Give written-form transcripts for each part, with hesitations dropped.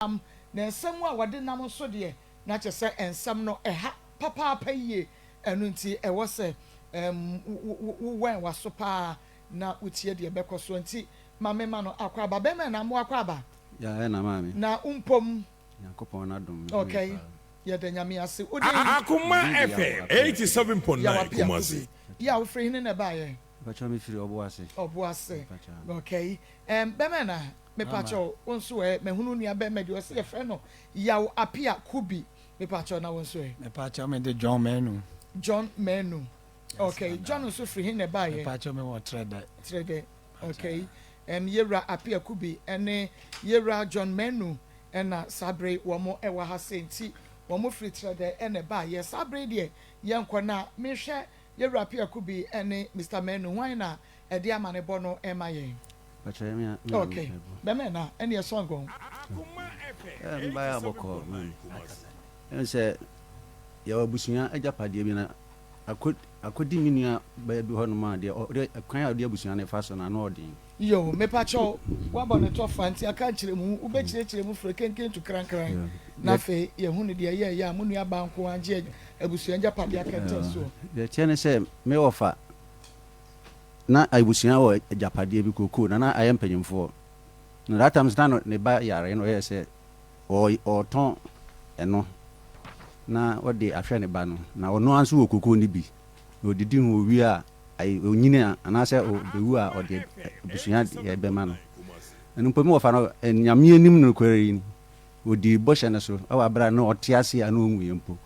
Nam, na nsɛm a wɔde nam nso deɛ, na kyerɛ sɛ nsɛm no ɛha papaapa yie. Ɛno nti ɛwɔ sɛ ɛɛm wo wo wɛn w'aso paa na wotie deɛ ɛbɛkɔ soɔ. Nti ma me ma no akwaaba. Bɛrima na mo akwaaba. Ya ɛna maame. Na wo mpom. Nyankopɔn n'adom me ho yɛ Okay, paa. yɛda Nyame ase. Wo din? Akoma Me din de Yaw FM Appiah. 87.9 Yaw Appiah Kumasi. Kubi. Yaw, wofiri hene na ɛbaeɛ? Mpakyɛw me firi Ɔboase. Ɔboase. Mpakyɛw. Okay. Ɛɛm, bɛrima na. Mepakyɛw wo nso ɛ? Mahunu wo nua bɛɛma bi ɔse yɛfrɛ no Yaw Apia Kubi mepakyɛw na wo nso ɛ? Mepakyɛw me de John Manu. John Manu Yes ok madam. John nso firi he na ɛbaeɛ? Mepakyɛw me wɔ Trɛdɛ. Trɛdɛ ok ɛm Yɛwura Apia Kubi ɛne Yɛwura John Manu ɛna saa bere yi wɔn ɛwɔ ha sei nti wɔn firi Trɛdɛ ɛna ɛbaeɛ saa bere yi deɛ yɛnkɔ na mehwɛ Yɛwura Apia Kubi ɛne Mister Manu hwan na ɛde amanebɔ no ɛma yɛn? Ok bɛmɛ na ɛneɛ song o. Eh mbaeɛ abɔkɔ man ɛne sɛ yɛwɔ abusua agyapadeɛ bi na akɔ akɔdi me nua baa bi hɔ nom a deɛ ɔde kwan a ɔde abusua no fa so no ano ɔden. Yoo mepakyɛw wabɔ ne tɔfa nti aka nkyerɛmu wobɛkyerɛkyerɛ mu frɛ kenken to krankran na afei yɛhunu deɛ ɛyɛɛyɛ a mo nua baa nko ara gye abusua agyapadeɛ akɛntɛn soɔ. Deɛ ɛteɛ ne sɛ me wɔfa na abusua wɔ agyapadeɛ bi kookoo na na ayɛ mpanyinfoɔ na that time nso na ne ba yare na ɔyɛɛ sɛ ɔretɔn ɛno na ɔde ahwɛ ne ba no na ɔno ara nso wɔ kookoo no bi na ɔdidi ho ɔwie a ɔnyini a anaasɛ ɔbɛwu a ɔde abusua deɛ bɛma no ɛno mpo me wɔfa no Nyame anim nokorɛ yi ɔdii bɔhyɛ no so ɛwɔ abere a na ɔte aseɛ a na ɔnwuiɛ mpo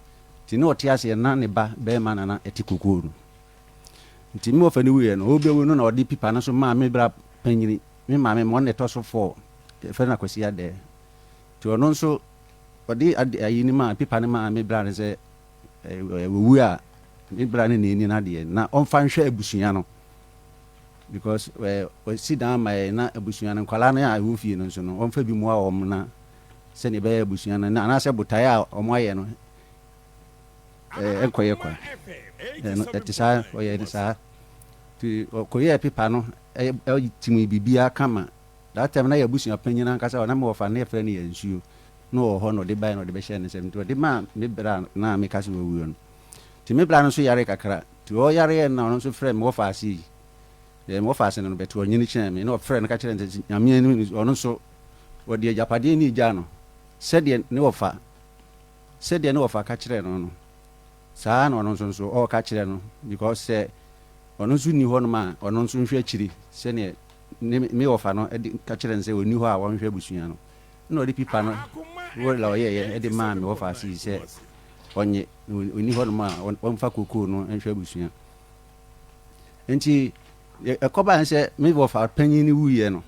nti na ɔte aseɛ na ne ba bɛrima na na ɛte kookoo no. Nti me wɔfa no wuiɛ no, ɔrebɛwu no na ɔde pipa no nso maa me bra panyini, me maame ma ɔno na ɛtɔ so four, yɛfrɛ no Akwasi Adɛɛ. Nti ɔno nso ɔde ade ayi no maa, pipa no maa me bra no sɛ ɔwu a me bra no na ɛni n'adeɛ na ɔmfa nhwɛ abusua no because wasi dan ama yɛn na abusua no nkwadaa no a ɛwɔ fie no nso no ɔmfa bi mmoa wɔn na sɛdeɛ ɛbɛyɛ abusua no anaasɛ botaeɛ a wɔayɛ no ɛnkɔyɛ kwa. Ɛno ɛte saa, ɔyɛɛ no saa. Nti ɔkɔyɛɛ pepa no, ɛtimii biribiara kama. That time na yɛ abusua panyin ankasa hɔ, na me wɔfa no na yɛfrɛ no yɛ nsuo. Na ɔwɔ hɔ na ɔde baeɛ na ɔde bɛhyɛɛ ne nsam. Nti ɔde maa me bra no a meka sɛ wawuo no. Nti me bra no nso yaree kakra. Nti ɔyareɛ no na ɔno nso frɛɛ me wɔfa ase yi. Me wɔfa ase no no bɛto ɔnyini kyɛn me. Na ɔfrɛɛ no ka kyerɛɛ no sɛ Nyame anim ɔno nso ɔde agyapadeɛ no regyaa no sɛdeɛ ne wɔfa Sɛdeɛ ne wɔfa ka kyerɛɛ no no, saa ara na ɔno nso nso ɔreka kyerɛ no because sɛ ɔno nso nni hɔnom a, ɔno nso nhwɛ akyiri sɛdeɛ ne me wɔfa no de ka kyerɛ no sɛ ɔnni hɔ a ɔnhwɛ abusua no. Ɛna ɔde pipa no will a ɔyɛeɛ de maa me wɔfa ase yi sɛ ɔnye na ɔnni hɔnom a ɔmfa kokoo no nhwɛ abusua. Nti ɛkɔbaeɛ sɛ me wɔfa panyin no wuiɛ no,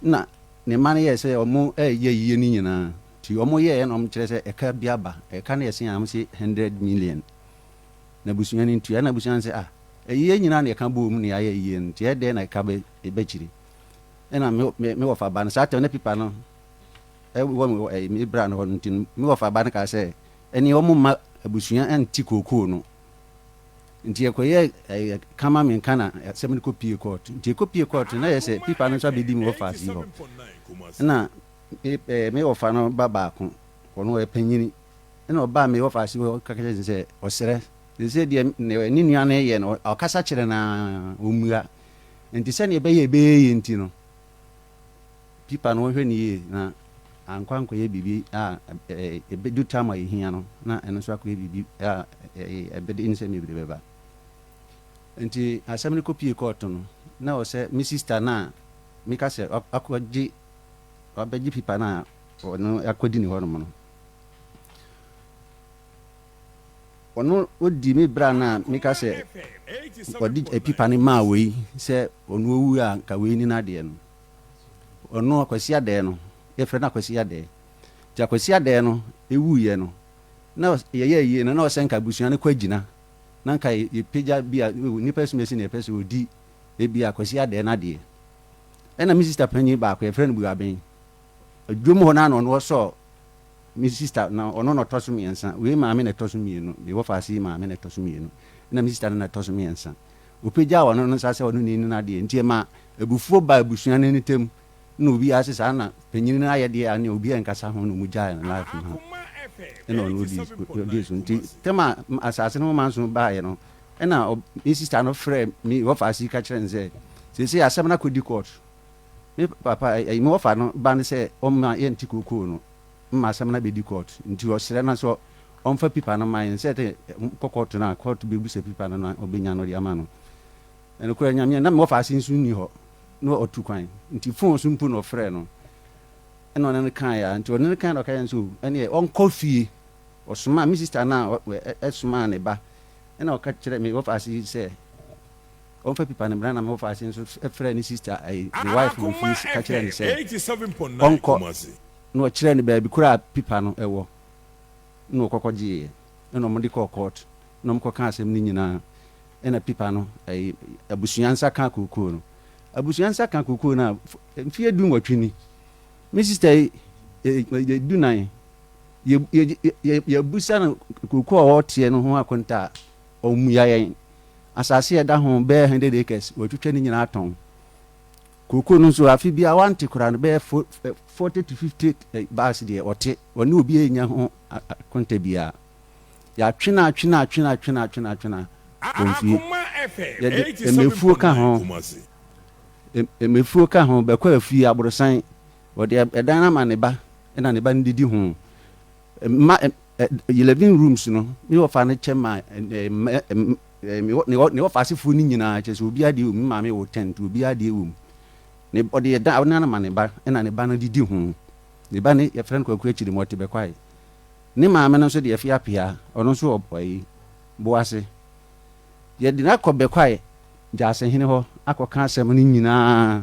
na ne mma no yɛɛ sɛ wɔreyɛ ayie no nyinaa. Nti wɔn yɛeɛ na wɔn kyerɛ sɛ ɛka bi aba, ɛka no yɛ sen a wɔn se hundred million na abusua no ntua, ɛna abusua no sɛ ah ayie nyinaa na yɛka bɔɔ mu na yɛayɛ ayie no nti ɛdɛn na ɛka bɛ ɛbɛkyiri. Ɛna me me me wɔfa ba no saa tɛm na pipa no ɛwɔ me ɛyi me bra no hɔ no nti no me wɔfa ba no kaa sɛ ɛneɛ wɔn mma abusua ɛnte kookoo no. Nti yɛkɔyɛɛ ɛyɛ kama menka na asɛm no kɔpie kɔɔto. Nti ɛkɔpie kɔɔto no na yɛ sɛ pipa no nso abɛdi me wɔfa ase hɔ. Ɛna me ɛɛ me wɔfa no ba baako, ɔno ɔyɛ panyini. Ɛna ɔbaa me wɔfa ase hɔ ka kyerɛ no sɛ ɔsrɛ. Seesei deɛ ne ne nua no yɛ no ɔkasa kyerɛ no ara ɔmmua. Nti sɛdeɛ ɛbɛyɛ ɛbɛyɛ yie nti no, Pipa no wɔnhwɛ no yie na ankɔ ankɔyɛ biribi a ɛbɛdu tam a ɛhia no na ɛno nso akɔyɛ biribi a ɛbɛde nsɛm bebree bɛba. Nti asɛm no kɔpie kɔɔto no na ɛwɔ sɛ me sista no a meka sɛ akɔgye wabɛgye pipa no a ɔno akɔdi ne hɔnom no ɔno ɔdi me bra no a meka sɛ ɔde pipa no maa wei sɛ ɔno ɔwu a nka wei ni n'adeɛ no. Ɔno Akwasi Adɛɛ no, yɛfrɛ no Akwasi Adɛɛ. Nti Akwasi Adɛɛ no wuiɛ no, na yɛyɛ ayie no, na ɔsɛ nka abusua no kɔ agyina, na nka yɛpagya bi a nnipa asumasi na yɛpɛ sɛ ɔdi ebi Akwasi Adɛɛ no adeɛ. Ɛna me sista panyin baako, yɛfrɛ no Buaben, dwom hɔ no ara na ɔno ɔsɔɔ me sista, na ɔno na ɔtɔ so mmiɛnsa, wei maame na ɛtɔ so mmienu, deɛ wɔfa ase yi maame na ɛtɔ so mmienu, ɛna me sista no na ɛtɔ so mmiɛnsa. Ɔpagyaa ɔno no nsa sɛ ɔno na ɛni no adeɛ, nti ɛma abufuo baa abusua no ntam. Na obiara se saa na panyini no ayɛ deɛ a nea obiara nkasa ho na ɔmo gyae no life no ha ɛna ɔno ɔdii ɔdii so nti tɛm a asase no ho manso baeɛ no ɛna me sister no frɛ me wɔfa ase ka kyerɛ no sɛ seesei asɛm no akɔdi court me papa ɛyi me wɔfa no ba no sɛ ɔmma yɛnte kookoo no mma asɛm no abɛdi court nti ɔsrɛ no sɛ ɔmfa pipa no ma yɛn sɛ kɔ court no a court bɛbusa pipa no na ɔbɛnya no de ama no. Nokorɛ Nyame a na me wɔfaase nso nni hɔ na ɔtu kwan nti phone so mpo na ɔfrɛɛ no ɛna ɔne no kaeɛ a nti ɔne no kaeɛ na ɔka kyerɛɛ no sɛ o ɛneɛ ɔnkɔ fie ɔsomaa me sister no a ɛsomaa ne ba ɛna ɔka kyerɛ me wɔfaase yi sɛ ɔmfa pipa no mmra na me wɔfaase nso frɛɛ ne sister ɛyi ne wife wɔ fie ka kyerɛɛ no sɛ ɔnkɔ na ɔkyerɛɛ no baabi koraa a pipa no ɛwɔ na ɔkɔkɔ gyeeɛ ɛna wɔde kɔɔ court na wɔkɔka asɛm no nyinaa ɛna pipa no ɛyi abusua nsa ka kookoo no. Abusua nsa ka kookoo no a mfeɛ du nwɔtwe ni. Me sista yi yɛ dunan yɛ yɛ yɛ yɛbusa no kookoo a ɔteɛ no ho akonta a ɔmmua yɛn. Asase a ɛda ho bɛyɛ 100 acres wɔatwitwa ne nyinaa atɔn. Kookoo no nso afe biara wante koraa no bɛyɛ 40 to 50 bags deɛ ɔte ɔne obi anya ho akonta biara. Yɛatwe no atwe no atwe no atwe no atwe no atwe no kɔ mfie. Yɛde mmefuo ka ho, mmefuo ka ho, bɛkɔ afie, aborosan. Wɔde ɛdan no ama ne ba, ɛna ne ba no didi ho. Mma 11 rooms no, me wɔfa no kyɛ ma ne wɔfa asefoɔ no nyinaa, kyerɛ sɛ obiara deɛ wɔ mu. Me maame wɔ 10 nti obiara deɛ wɔ mu. Ne ɔde ɛdan no ama ne ba, ɛna ne ba no didi ho. Ne ba no yɛfrɛ no Kwaku Akyiri, ɔte Bɛkwae. Ne maame no nso deɛ ɛfe apea, ɔno nso wɔ ayi, Boase. Yɛde no akɔ Bɛkwae Gyaasehene hɔ akɔka asɛm no nyinaa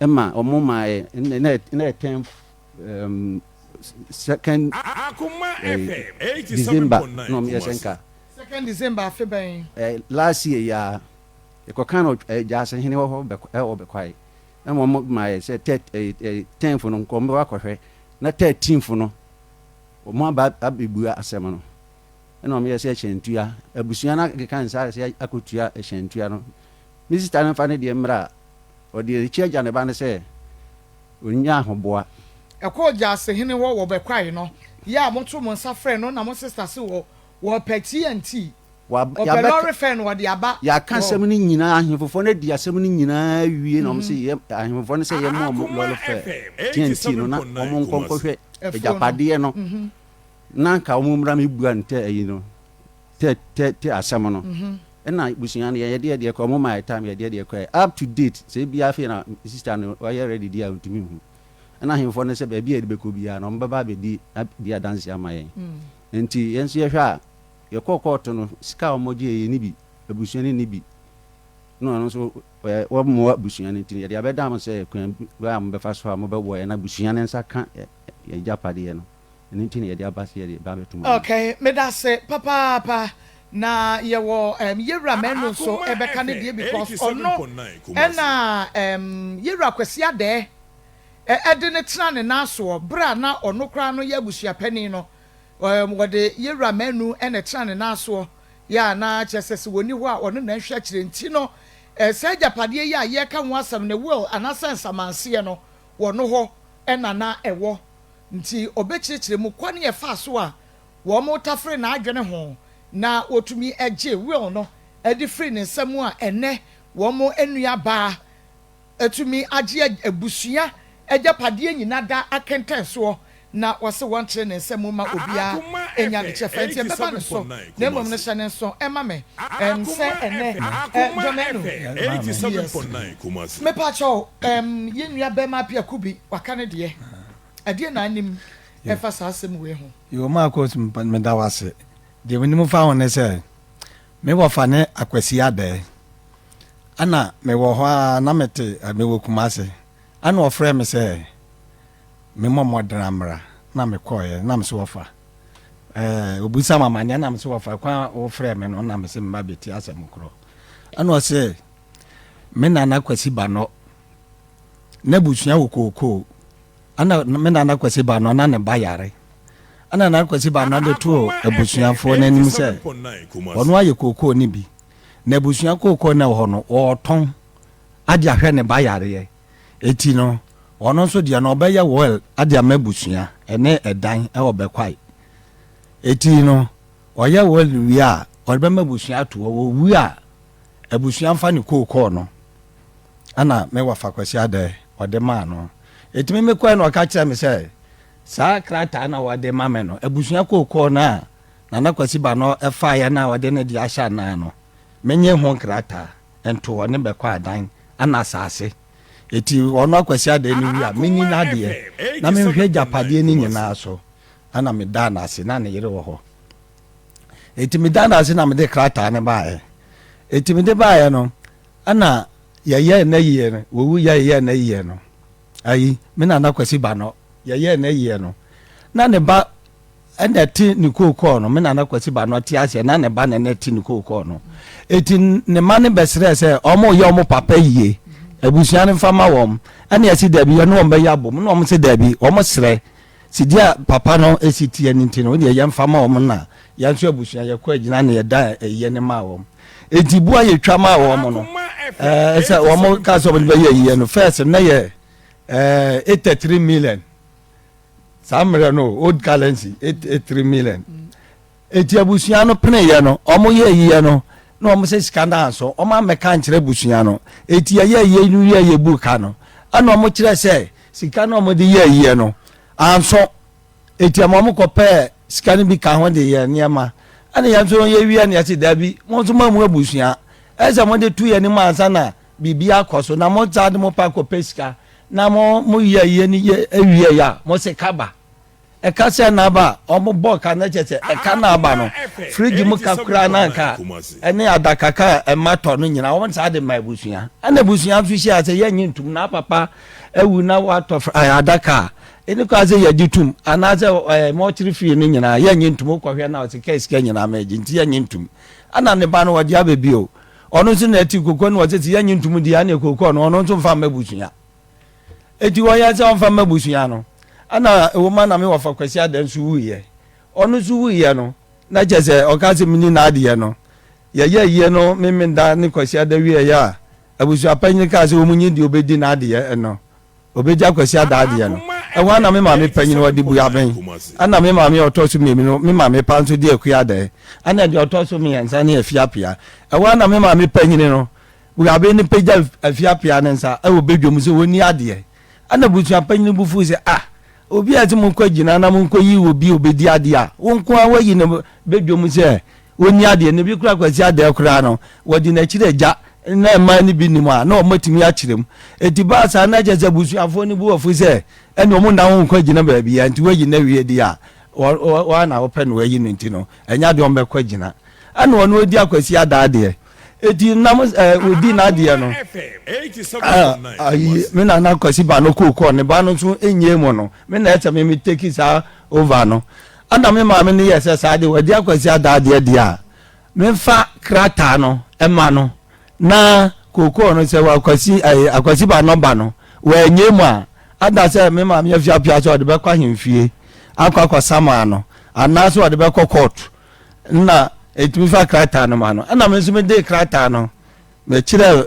ma wɔn maa yɛ, na ɛyɛ tenth, um, second eh, December na wɔn yɛ sɛ nka. Second December afe bɛn? Eh, last year yi ara, yɛkɔka no eh, Gyaasehene hɔ hɔ ɛwɔ Bɛkwae. Ɛma wɔn maa yɛ sɛ eh, tenth no nkɔ wɔn bɛkɔ akɔhwɛ, na thirteenth no Wɔaba abɛbua asɛm no, ɛna wɔyɛ sɛ hyɛntua. Abusua no akeka nsa sɛ akɔtua hyɛntua no. Me sista no mfa ne deɛ mmra a, ɔde akyi agya ne ba no sɛ ɔnnya ahoboa. Ɛkɔɔ Gyaasehene hɔ wɔ Bɛkwae no, yɛ a moto mo nsa frɛ no na mo sista se wɔ wɔpɛ TNT. Ɔpɛ lɔre fɛ na ɔde aba Yɛaka asɛm no nyinaa, ahemfofoɔ no adi asɛm no nyinaa awie na wɔn se yɛ ahemfofoɔ no sɛ yɛmma wɔn lɔre fɛ TNT no na wɔn nkɔ nkɔhwɛ agyapadeɛ no na anka wɔn mmra mmɛbua no tɛ ayi no tɛ tɛ tɛ asɛm no ɛna abusua no yɛn yɛde yɛdeɛ kɔ wɔn maa yɛ time yɛde yɛdeɛ kɔɛ up to date sɛ ebia afei na sister no wayɛ ready deɛ a ɔntumi nhu ɛna ahemfoɔ no sɛ baabi a yɛde bɛkɔ biara no wɔn bɛba abɛdi di adanseɛ ama yɛn nti yɛn nso yɛhwɛ a Yɛkɔɔ kɔɔto no, sika a wɔgyeeɛ yɛnni bi, abusua no nni bi. Na ɔno nso wɔmmoa abusua no nti no, yɛde abɛdan mo sɛ kwan bi a mobɛfa so a mobɛboa yɛn na abusua no nsa ka yɛn agyapadeɛ no. Ɛno nti na yɛde aba sɛ yɛde ba abɛto mo anim. Okay, medase papaapa. Na yɛwɔ um, Yewura Manu nso ɛbɛka ne deɛ because ɔno ɛna um, Yewura Kwasi Adɛɛ ɛde ne tena ne nan soɔ berɛ a na ɔno koraa no yɛ abusuapanin no. Wɔde Yewura Manu na ɛtena ne nan soɔ, yɛ a na kyerɛ sɛ sɛ wɔnni hɔ a ɔno na ɛhwɛ akyire nti no, saa agyapadeɛ yi a yɛreka ho asɛm no, will anaasɛ nsamanseɛ no, wɔ no hɔ na na ɛwɔ. Nti ɔbɛkyerɛkyerɛ mu kwan a ɛfaa so a wɔtafere n'adwene ho na wɔtumi gyee will no de firii ne nsa mu a ɛnnɛ wɔn nuabaa atumi agye abusua agyapadeɛ nyina da akɛntɛn soɔ na wɔse wɔnkyere ne nsa mu mma obiara nya ne kyɛfa nti ɛbɛba ne so na mmom no hyɛ ne nso ma me ɛm sɛ ɛnɛ ɛ John Manu yes mepakyɛw ɛm yɛn nua bɛma Appiah Kubi waka ne deɛ ɛdeɛ na anim ɛfa saa asɛm wei ho. Yoo Marcos meda wo ase. Deɛ menim fa ho ne sɛ me wɔfa ne Akwasi Adɛɛ. Ɛna mewɔ hɔ ara na mete mewɔ Kumasi. Ɛna ɔfrɛɛ me sɛ memmɔ mmɔden mmra na mekɔeɛ na mese wɔfa ɛɛ obisa me amaneɛ na mese wɔfa kwan a wofrɛɛ me no na mese mma bɛti asɛm korɔ. Ɛna ɔse me nana Kwasi Banɔ n'abusua wɔ kookoo ɛna me nana Kwasi Banɔ na ne ba yare. Ɛna nana Kwasi Banɔ de too abusuafoɔ no anim sɛ ɔno ayɛ kookoo no bi. Na abusua kookoo na ɛwɔ hɔ no, ɔretɔn ade ahwɛ ne ba yareɛ. Eti no, Ɔno nso deɛ no ɔbɛyɛ will de ama abusua ɛne ɛdan ɛwɔ Bɛkwae. Eti no ɔyɛ will no wie a ɔde bɛma abusua ato hɔ. Ɔwu a abusua mfa ne kookoo no. Ɛna me wɔfa Kwasi Adɛ ɔde maa no. Eti me mekɔɛ no ɔka kyerɛ me sɛ saa krataa na wɔde ma me no abusua kookoo no a Nana Kwasi ba no faeɛ no a ɔde ne deɛ ahyɛ anan no menye ho nkrataa nto hɔ ne bɛkɔ adan ɛna asaase. Eti ɔno Akwasi Adɛ no wie a, menni n'adeɛ na menhwɛ agyapadeɛ no nyinaa so. Ɛna medaa no ase, na ne yere wɔ hɔ. Eti medaa no ase na mede krataa no baeɛ. Eti mede baeɛ no, ɛna yɛyɛɛ n'ayie no, wɔwu yɛyɛɛ n'ayie no. Ayi, me nana Kwasi ba no, yɛyɛɛ n'ayie no. Na ne ba ɛna ɛte ne kookɔɔ no, me nana Kwasi ba no ɔte aseɛ na ne ba na ɛna ɛte ne kookɔɔ no. Eti ne ma no bɛsrɛɛ sɛ wɔn yɛ wɔn papa yie, abusua no nfa ma wɔn. Ɛna yɛsi dabi, yɛne wɔn bɛyɛ abom. Na wɔn se dabi, wɔn srɛ si deɛ papa no esi teɛ no nti no, deɛ yɛnfa ma wɔn na yɛn nso abusua yɛkɔ agyina na yɛda ɛyɛ no maa wɔn. Eti bu a yɛtwa maa wɔn no, ɛɛ sɛ wɔn ka sɛ wɔn de bɛyɛ yie no, first na yɛ ɛɛ 83 million. Saa mmerɛ no old currency 83 million. Eti abusua no peneeɛ no, wɔn yɛ yie no, na wɔn sɛ sika no anso, wɔn amɛka nkyerɛ abusua no. Eti yɛyɛ yie no wie yɛ bu ka no, ɛna wɔn kyerɛ sɛ sika no wɔn de yɛ yie no anso. Eti ɛma wɔn kɔ pɛɛ sika no bi ka ho de yɛ nneɛma. Ɛna yɛn nso yɛ wie no yɛsi daabi, mo nso mo amu abusua, ɛsɛ mo de to yɛn anim ansa na biribi akɔ so, na mo saa de mo pa kɔ pɛ sika. Na mo mo yɛ yɛ ni yɛ ewie yɛ a mo se ka ba. Ɛka sɛ na aba a ɔmo bɔ ka na kyɛ sɛ ɛka na aba no fridge mu ka koraa na nka ɛne adaka ka a ɛma tɔ no nyinaa wɔn saa de ma abusua. Ɛna abusua nso hyia sɛ yɛnye ntum na papa awu na watɔ adaka a ɛni kwan sɛ yɛgye tum anaasɛ ɛɛ mɔkyere fie no nyinaa yɛnye ntum wokɔhwɛ na ɔsɛ ka sika nyinaa ma agye nti yɛnye ntum. Ɛna ne ba no wɔde aba bio ɔno nso na ɛte koko no wɔsɛ sɛ yɛnye ntum deɛ ɛne koko no ɔno nso mfa mma abusua. Enti wɔyɛɛ sɛ ɔmfa mma abusua no. Ɛna ɛwɔ mu a na me wɔfa Kwasi Ada nso wuiɛ. Ɔno nso wuiɛ no, na kyerɛ sɛ ɔka sɛ menni n'adeɛ no. Yɛyɛɛ ayie no Memenda ne Kwasi Ada wieeɛ a, abusua panyin kaa sɛ wɔnyi deɛ ɔbɛdi n'adeɛ no. Ɔbɛgya Kwasi Ada adeɛ no. Ɛhɔ ara na me maame panyin ɔde Buaben, ɛna me maame a ɔtɔ so mmienu no, me maame pa nso de Akua Adae, ɛna deɛ ɔtɔ so mmiɛnsa ne Afia Appiah. Ɛhɔ ara na me maame panyin no, Wurabe no pagya afiapea ne nsa wɔ badwam sɛ wɔnni adeɛ. Ɛnna abusuapanyin bo fuu sɛ, Ah! Obi a ɛsɛ monkɔ agyina na monkɔyi obi a ɔbɛdi adeɛ a, wo nko ara woayi no badwam sɛ ɔnni adeɛ. Na bi koraa Kwasi Adɛɛ koraa no, wɔde n'akyiri agya na mmaa no bi nim a, na wɔatumi akyerɛ mu. Enti baa saa na kyerɛ sɛ abusuafoɔ no bo afu sɛ ɛnneɛ wɔnna wo nkɔ agyina baabiara nti woayi no awie deɛ a, wo ara na wopɛ na woayi no nti no, ɛnyɛ adeɛ a wɔbɛkɔ agyina. Ɛnna ɔno ɔdi Akwasi Adaa deɛ. Eti nam ɛɛ odi n'adeɛ no ayi me nana Kwasi ba no kookɔɔ ne ba no nso nyɛ mu no me na ɛsɛ me me take saa over no ɛna me maame no yɛ sɛ saa deɛ wadi Akwasi ada adeɛ deɛ a memfa krataa no ɛma no na kookɔɔ no sɛ akwasi ɛɛ Akwasi ba no ba no wɔanyɛ mu a ada sɛ me maame afiapia sɛ ɔde bɛkɔ ahemfie akɔ akɔsamaa no anaasɛ ɔde bɛkɔ kɔɔto Nna etumi fa krataa no ma no. Ɛna me nso medee krataa no, mekyerɛɛ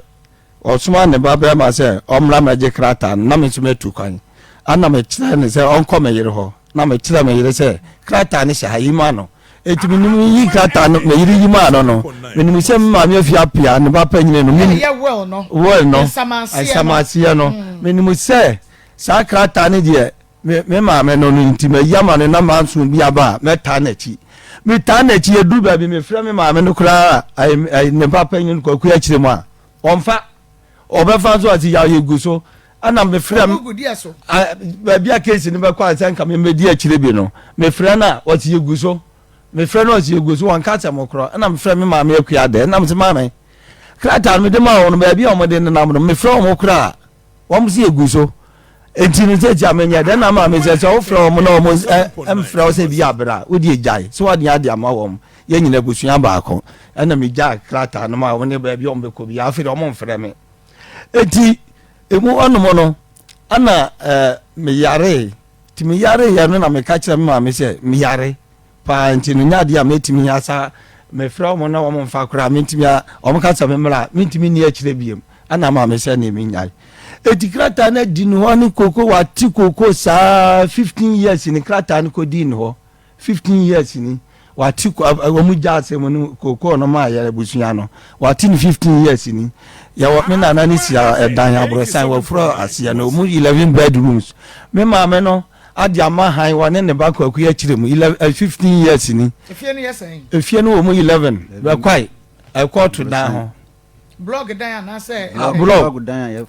ɔsomaa ne ba barima sɛ ɔmmra mmɛgye krataa no, na me nso matu kwan. Ɛna mekyerɛɛ no sɛ ɔnkɔ me yere hɔ, na mekyerɛɛ me yere sɛ krataa no hyɛ ha, yi ma no. Enti menim yi krataa no, me yere yi maa no no, menim sɛ me maame afi apia ne ba panyini no, menim Ɛyɛ will no, will no, nsamaseɛ no. nsamaseɛ no, menim sɛ saa krataa no deɛ Me me maame no no nti mayi ama no na manso bi aba a mɛtaa n'akyi. Metaa n'akyi ɛduru baabi mefrɛ me maame no koraa a ne ba panyin Kwaku akyire mu a ɔmfa ɔbɛfa nso ase yaw yɛgu so ɛna mefrɛ baabi a keesi no bɛkɔ a sɛ nka memmɛdi akyire bi no mefrɛ no a ɔse yɛgu so mefrɛ no ɔse yɛgu so wɔnka asɛm korɔ ɛna mefrɛ me maame Akua dɛ ɛna mese maame krataa no mede ma wɔn no baabi a wɔde nenam no mefrɛ wɔn koraa Wɔn se egu so. Enti no sɛ tia menyɛ dɛn na maame sɛ sɛ wofrɛ wɔn na wɔn mfrɛ wo sɛ bi abere a wode agyae sɛ wɔde ade ama wɔn yɛn nyina abusua baako ɛna megyaa krataa no ma wɔn ne baabi a wɔn bɛkɔ bi afei deɛ wɔn mfrɛ me eti emu hɔnom no ɛna ɛɛ meyaree ti meyaree yɛ no na meka kyerɛ me maame sɛ meyare paa nti no nyɛ adeɛ a mɛtumi asa mefrɛ wɔn na wɔn mfa koraa mentumi a wɔn ka sɛ memmra mentumi nni akyire biem ɛna maame sɛ ne menyae. Eti krataa no adi ne hɔ ne koko wate koko saa 15 years ni krataa no kɔdii ne hɔ 15 years ni wate wɔn gya asɛm no koko no maa yɛ abusua no wate no 15 years ni yɛwɔ me nana ne si ɛdan aborosan wɔfura aseɛ no wɔn 11 bedrooms me maame no ade ama han wɔne ne ba kwaku akyire mu 15 years ni efie no yɛ sɛn efie no wɔ mu 11 bɛkwae ɛkɔɔto dan ho Blɔg dan anaasɛ. Ah, blɔg dan a yɛ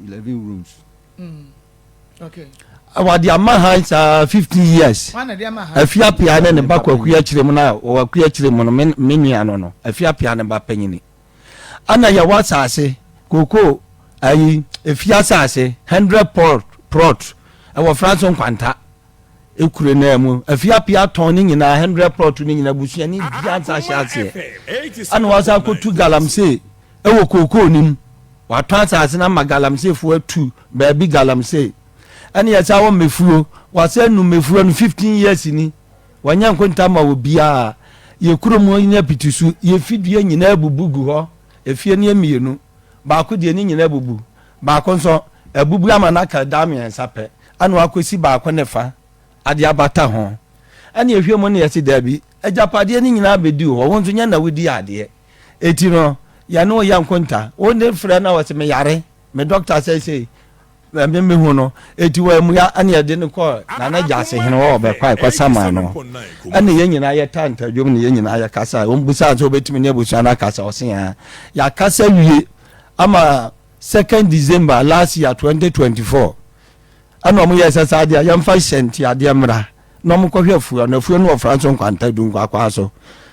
11 rooms. Mm. Okay. Wɔde ama han saa 15 years. Wɔn na de ama han. Afi apia ne ne ba kwaku akyire mu na wɔkua akyire mu no me me nua no no afi apia ne ba panyini. Ana yɛwɔ asase koko ayi efi asase 100 plot plot ɛwɔ France nkwanta. Ekure naa mu. Afie apia atɔn ne nyinaa, hundred plot ne nyinaa, busuani biara nsa ahyɛ aseɛ. Ɛna wasan akɔtu galamsey ɛwɔ kookoo no mu. Watɔn asase no ama galamseyfoɔ atu baabi galamsey. Ɛna yɛsan wɔ mmefuo. Wasan anu mmefuo no 15 years ni. Wanyɛ nkonta ma obiara. Yɛ kurom hɔ nyinaa piti so. Yɛ fidua nyinaa abubu gu hɔ. Efie no yɛ mmienu. Baako deɛ ne nyinaa abubu. Baako nso, abubu ama no aka da mmiɛnsa pɛ, ɛna wakɔsi baako ne fa ade abata ho. Ɛna yɛhwɛ mu na yɛse daabi, agyapadeɛ no nyinaa bɛduu hɔ, wo nso nyɛ na wodi adeɛ. Eti no, yɛne wo yɛ nkonta. Wo ne frɛ na wɔse meyare, me dɔkta sɛ sei, me mehu no. Eti wammua, ɛna yɛde no kɔɔ Nana Gyasehene hɔ wɔ Bɛkwae kɔsamaa no. Ɛna yɛn nyinaa yɛtaa ntadwom na yɛn nyinaa yɛkasae. Wɔbisaa sɛ wobɛtumi ne abusua no akasa, ɔse aa. Yɛakasa wie ama Second December last year 2024 ɛna ɔmo yɛɛ sɛ saa deɛ yɛmfa hyɛ nteadeɛ mmra na ɔmo kɔhwɛ afuo no afuo no wɔ Franso Nkwanta Dunkwakwa so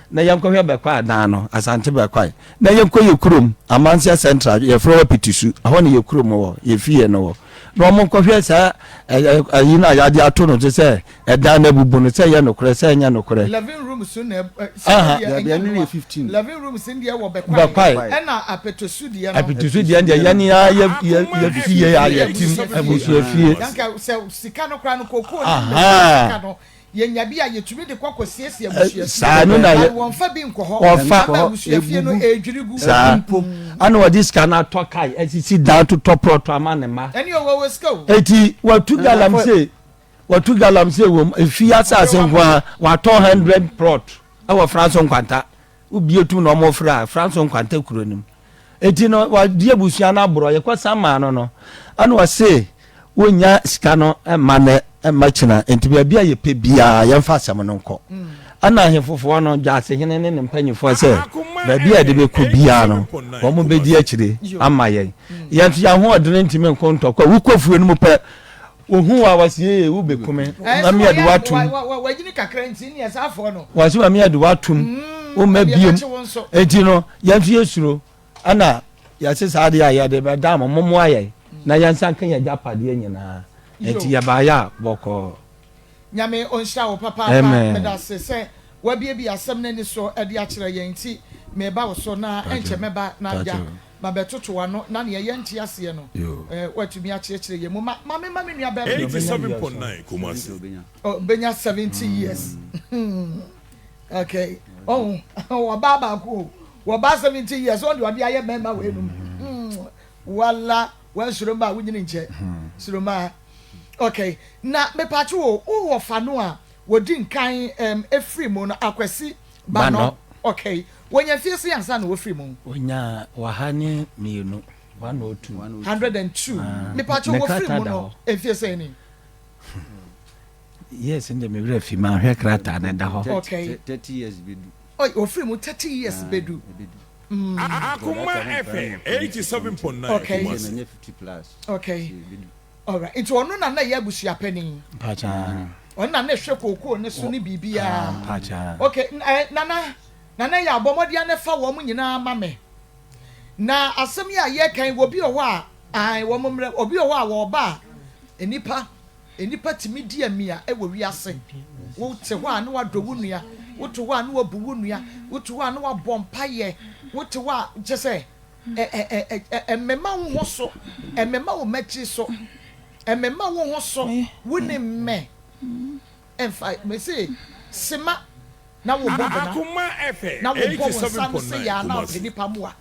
na yɛnkɔhwɛ Bɛkwae adan no Asante Bɛkwae na yɛnkɔ yɛ kurom Amanseɛ Central yɛfrɛ hɔ Pitisu ɛhɔ na yɛ kurom wɔ yɛ fie no wɔ na ɔmo nkɔhwɛ saa ɛyi no a yɛade ato no te sɛ ɛdan no abubu no sɛ ɛyɛ nokorɛ sɛ ɛnyɛ nokorɛ. 11 rooms no na Aha. deɛ Dabi, ɛnyɛ ɛno no yɛ a 15. 11 rooms no deɛ wɔ Bɛkwae Bɛkwae. ɛna Apetosu deɛ no. Apetosu deɛ deɛ yɛne ara yɛ yɛ yɛ fie a yɛtim abusua fie. Nanka sɛ sika no koraa no kokoo ne Aha. sika no yɛnya bi a yɛtumi de kɔ kɔsiesie abusua fie. Saa no na yɛ. But wɔmfa bi nkɔ hɔ. Wɔfa. Ama abusua fie no ɛredwiri gu. Saa. Ɛna wɔde sika no atɔ kae asisi dan totɔ prɔto ama ne mma. Ɛne ɔwɔ wɔ sika o. Eti watu galamsey Watu galamsey wom, efie asase nko ara, watɔn hundred plot wɔ Franso Nkwanta. Wobie tum na wɔn frɛ a, Franso Nkwanta kuro no mu. Eti no, wadi abusua no aborɔ, yɛkɔ san maa no no, ɛna ɔse wonnya sika no mma nnɛ, mma kyina, nti baabi a yɛpɛ biara yɛmfa asɛm no nkɔ. Ɛna ahefofoɔ no, Gyasehene ne ne mpanyinfoɔ sɛ baabi a yɛde bɛkɔ biara no, wɔn bɛdi akyire ama yɛn. Yɛn nso yɛn ahoɔdene ntumi nko ntɔkwa, wokɔ fie no mu pɛ, Ohun wo a wɔsi ee wo bɛ kume ma mi ɛde w'atum. Wɔsi ma mi ɛde w'atum wo mɛ biem eti no yɛn nso yɛ suro ɛna yɛsi saa adeɛ a yɛde bɛ da mo mo mo ayɛ na yɛn nsa nka yɛn agyapadeɛ nyinaa eti yɛ ba yɛ a bɔkɔɔ. Nyame ɔnhyira wo papaapa medase sɛ wabiebie asɛm no ani so de akyerɛ yɛn nti meba wo so na ɛnkyɛ mɛba na agya mabɛtoto w'ano na nea yɛnte aseɛ no woatumi akyerɛkyerɛ yɛn mu ma ma me ma me nua bɛrima 87.9 Kumasi. Oh, benya 70 years okay oh wɔbaa baako o wɔbaa 70 years ɔn deɛ ɔde ayɛ mmarima wei nom wala wansuro mma a wonyini nkyɛ suro mma okay na mepatwo o wowɔ fa no a wɔdi nkan um, efiri mu no akwasi banɔ okay wɔnya mfie sɛn ansa na wɔfiri mu. Wɔnya waha ne mmienu, 102. 102 mepatwo wɔfiri mu no mfie sɛn ni. Yes ndɛ me werɛ fi manhwɛ krataa no ɛda hɔ. Okay. 30 years bɛdu. Oi wɔfiri mu 30 years bɛdu. Akoma FM 87.9 Okay. Kumasi. Okay. Alright, nti ɔno na na ɛyɛ abusua panin. Mpakyɛ. Ɔno na na ɛhwɛ kookoo ne so ne biribiara. Mpakyɛ. Okay, eh, nana, nana yɛ abɔ mmɔden na fa wɔn nyinaa ma me. Na asɛm yi a yɛreka yi, obi wɔ hɔ a, ae, wɔn mmerɛ, obi wɔ hɔ a wɔreba a, nnipa, nnipa tumi di amia wɔ wiase. Wote hɔ a na wadɔ wo nua, wote hɔ a na wabu wo nua, wote hɔ a na wabɔ mpaeɛ, wote hɔ a, kyɛ sɛ, Ɛmmema wo ho so, ɛmmema wo mmatiri so, ɛmmema wo ho so, wo ne mmɛ. Ɛmfa, mese, sema na wo bɔ bena, na wo bɔ wo nsa no sɛ yɛ a na ɔpɛ nipa mmoa.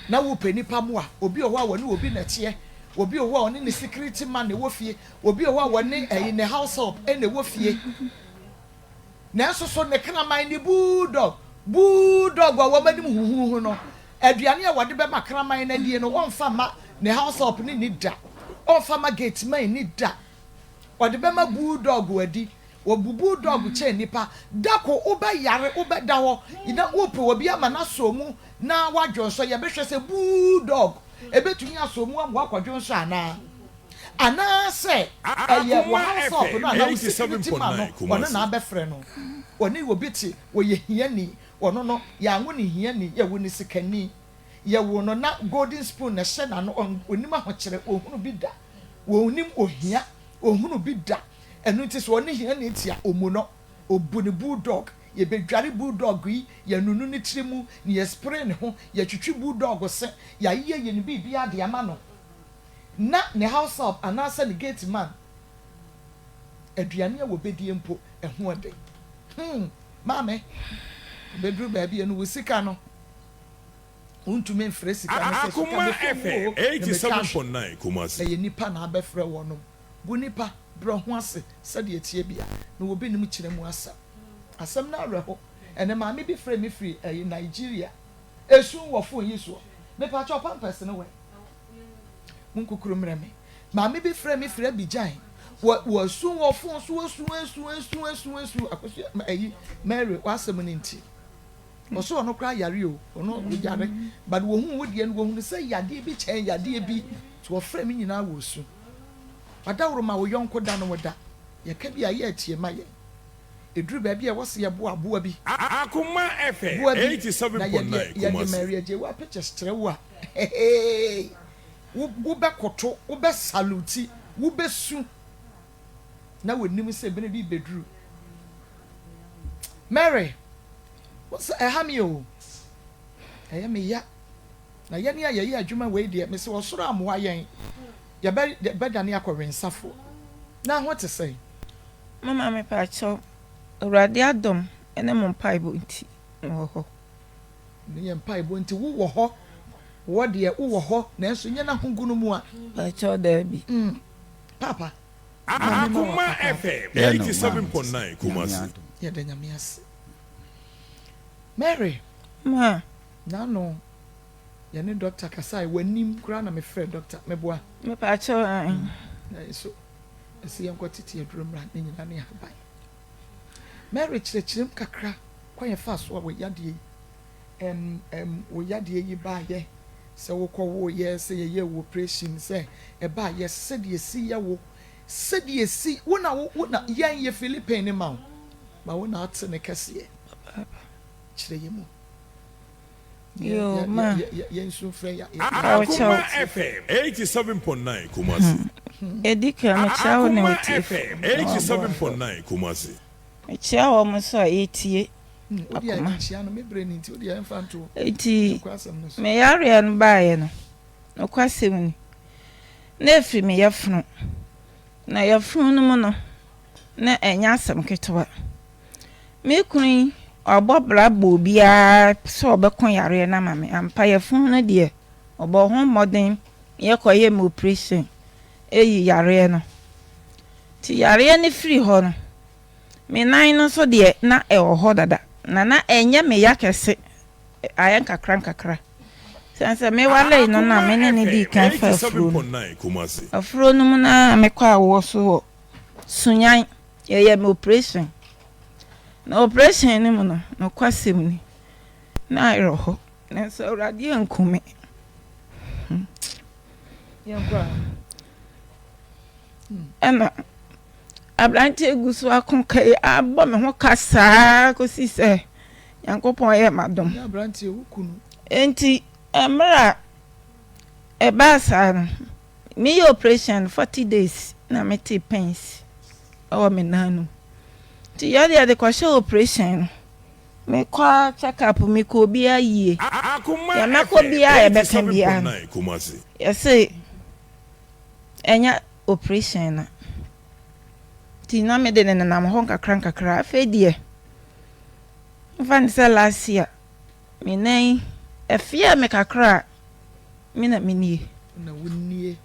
Na wopɛ nnipa mmoa. Obi wɔ hɔ a wɔne obi na ɛteɛ. Obi wɔ hɔ a ɔne ne security man na ɛwɔ fie. Obi wɔ hɔ a wɔne ɛyi ne house help na ɛwɔ fie. Nanso so ne kraman ne bulldog, bulldog a wɔn anim huhuuhu no, aduane a wɔde bɛma kraman no adie no, ɔmfa mma ne house help no nni da. Ɔmfa mma gate man nni da. Ɔde bɛma bulldog adi. Wɔbu bulldog kyɛn nnipa. Da ko wobɛyare, wobɛda hɔ na wopɛ obi ama no asɔ mu na woadwonsɔ. Yɛbɛhwɛ sɛ bulldog ɛbɛtumi asɔ mu ama woakɔdwonsɔ anaa. Anaasɛ ɛyɛ wo Akoma house help FM no anaa wo security man no, 87.9 ɔno Kumasi. na abɛfrɛ no. Ɔne obi te, ɔyɛ hiani. Ɔno no, yɛanwo no hiani, yɛwo no sikani. Yɛwoo no na golden spoon na ɛhyɛ n'ano, ɔnnim ahokyerɛ, ɔnhunu bi da. Ɔnnim ohia, ɔnhunu bi da. Ɛno nti sɛ ɔne hiani te a, ɔmmu no. Ɔbu no bulldog. Yɛbɛdware bulldog yi, yɛanunu ne tiri mu, na yɛaspray ne ho, yɛatwitwi bulldog se, yɛayeyɛyɛ ne biribiara de ama no. Na ne house help anaasɛ ne gate man, aduane a wɔbɛdie mpo, ɛho ɔden. Hmm, maame, ɛbɛduru baabi a no wo sika no, wontumi mfrɛ sika no sɛ sika Akoma mɛfom wo FM o, na metwa ahwe. 87.9 Kumasi. Ɛyɛ nnipa na abɛfrɛ wɔnom. Bu nnipa, brɛ ho ase sɛdeɛ ɛteɛ bia, na obi nim kyerɛ mu asɛm. Asɛm no awerɛho. Ɛnɛ maame bi frɛɛ me firi ɛyi Nigeria. Esu wɔ phone yi soɔ. Mepakyɛw pampers no wɛn? Monkukuru mmerɛ me. Maame bi frɛɛ me firi Abidjan. Wɔ wɔsu wɔ phone so esu esu esu esu esu. Akosua ɛyi Mary w'asɛm no nti. Ɔsɛ ɔno koraa yare o, ɔno yare but wɔhuu wo deɛ no wɔhunu sɛ yadeɛ bi kyɛn yadeɛ bi nti wɔfrɛ me nyinaa wɔ su. Wadaworo ma wo yɔnko da no wo da, yɛka bi a yɛ atie ma yɛn. Ɛduru baabi a ɛwɔ sɛ yɛboa aboa bi, Akoma FM boa bi na yɛdeɛ 87.9 yɛde Kumasi. Mary Agyewaa pictures kyerɛ wo a heheey wo wobɛkoto, wobɛ saluti, wobɛsu na wɔnim sɛ bere bi bɛduru. Mary, wo sɛ ɛha me o, ɛyɛ me ya. Na yɛne a yɛyɛ adwuma wei deɛ, mese ɔsoro ammoa yɛn, yɛbɛdane akɔwensafoɔ. Na ho te sɛn? Mama mepakyɛw, Awurade adom ne mo mpaebɔ nti mewɔ hɔ. Ne yɛn mpaebɔ nti wowɔ hɔ. Wɔ deɛ wowɔ hɔ nanso nyɛ n'ahogono mu a. Pakyɛw daabi. Mm, Paapa. Maame ma Akoma w'akwaaba. FM Yɛ no maame te sɛ 87.9 Nyame Kumasi. adom. Yɛda Nyame ase. Mary. Ma. N'ano yɛne doctor kasae w'anim koraa na mefrɛɛ doctor meboa. Mepakyɛw ae. Nanso ɛsɛ yɛnkɔ tete aduro mmra ne nyinaa ne ahaban. Mary kyerɛkyerɛ mu kakra kwan yɛfaa so a wɔ yadeɛ yi ɛm ɛm wo yadeɛ yi baayɛ sɛ wokɔ woyɛ sɛ yɛyɛ wo operation sɛ ɛbaayɛ sɛdeɛ ɛsi yɛ wo sɛdeɛ ɛsi wo na wo na yɛn yɛ Philippine ne ma wo ma wo na ate ne kɛseɛ kyerɛ yɛ mu. Yoo ma. Yɛn su frɛ ya. Akoma FM 87.9 Kumasi. Edi kan mekyia wo ne Akoma w'atiefo FM na w'aboafo. 87.9 Kumasi. Mekyia wɔn nso a yɛtie akoma. Enti me yareɛ no baeɛ no, nokwasɛm ni, na ɛfiri me yafunu. Na yafunu no mu no, na ɛnyɛ asɛm ketewa. Me kunu yi, wabɔ bra bɔ obiara sɛ ɔbɛko yareɛ no ama me. Ampa, yafunu no deɛ, ɔbɔɔ ho mmɔden yɛkɔyɛɛ me oprehyɛn yi yareɛ no. Nti yareɛ no firi hɔ no, me nan no nso deɛ na ɛwɔ hɔ dada, na na ɛnyɛ me ya kɛse, ayɛ nkakra nkakra. Sɛn sɛ mewaree no no a Akoma me ne no dii FM kan faa afuro no. 87.9 Kumasi. Afuro no mu no ara mekɔ awoɔ so wɔ Sunyani, yɛyɛɛ me oprehyɛn. Na oprehyɛn no mu no, nokwasɛm ni, na awerɛho, nanso Awurade anku me. Ɛna aberanteɛ gu so ako ka yi abɔ me ho ka saa kɔsi sɛ Nyankopɔn yɛ m'adom. Enti mmerɛ a ɛbaa saa no, meyɛ operation 40 days na metee pains ɛwɔ me nan no mu. Nti yɛde yɛde kɔhyɛ operation no, mekɔ ara check up, mekɔ obiara yie. Akoma Deɛ mɛkɔ FM biara a yɛbɛka biara no, 87.9 Kumasi. yɛse ɛnyɛ operation na nti na mede no nenam hɔ nkakra nkakra. Afei deɛ mfa no sɛ last year me nan yi ɛfeɛ me kakra a. Me na menie. Na wonie.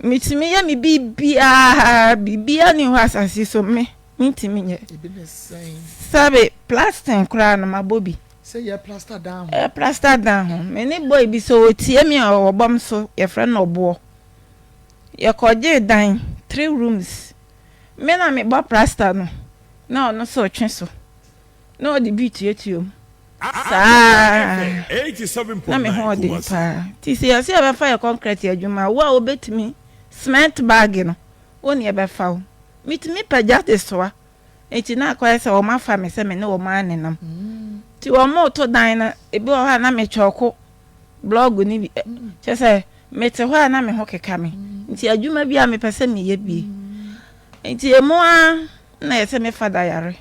Metumi yɛ me biribiara, biribiara nni hɔ asase so me mentumi nyɛ. Ebi ne sɛn? Sɛbe plastering koraa no mabɔ bi. Sɛ yɛ plaster dan ho. Yɛ plaster dan ho. Me ne boy bi sɛ ɔtie me a ɔwɔ bɔm so yɛfrɛ no Ɔboɔ. Yɛkɔgyee dan three rooms. Me na mebɔ plaster no na ɔno nso retwe so na ɔde bi retuatua mu. Saa ara na me ho ɔden paa. Nti sɛ yɛse yɛbɛfa yɛ kɔnkrɛt adwuma a, wo a wobɛtumi cement bag no, wo ne yɛbɛfa wo. Metumi pagya de soa. Nti na akɔyɛ sɛ wɔafa me sɛ me ne wɔn ara nenam. Nti wɔreto dan no, ebi wɔ hɔ a na mekyɔɔko blɔɔgo no bi. Kyerɛ sɛ mete hɔ a na me ho keka me. Nti adwuma biara mepɛ sɛ meyɛ bi. Nti emu ara na yɛse me fada yare.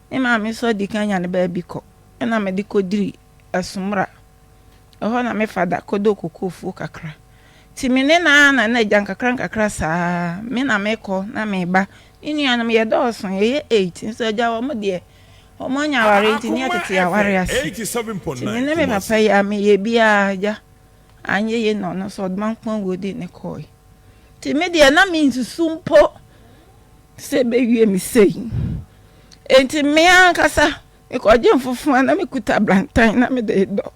Me maame nso adi kan anya ne baabi kɔ, ɛnna mede kɔdiri Asumura. Ɛhɔ na me fada kɔdɔɔ kokofuo kakra. Nti me ne no ara na na agya nkakrankakra saa ara. Me na mekɔ na meba. Me nuanom, yɛdɔɔso, yɛyɛ eight, nso agya wɔn deɛ, wɔanya aware nti ne yɛtete yɛn aware ase. Nti me ne me papa yi ara, meyɛ biara agya anyɛ yei na ɔno nso ɔde m'ankoa de ne kɔeɛ. Nti me deɛ na mensusu mpo sɛ ɛbɛwie me sei. Enti me ankasa mekɔgye mfofowa na mekuta brantan na mede redɔ.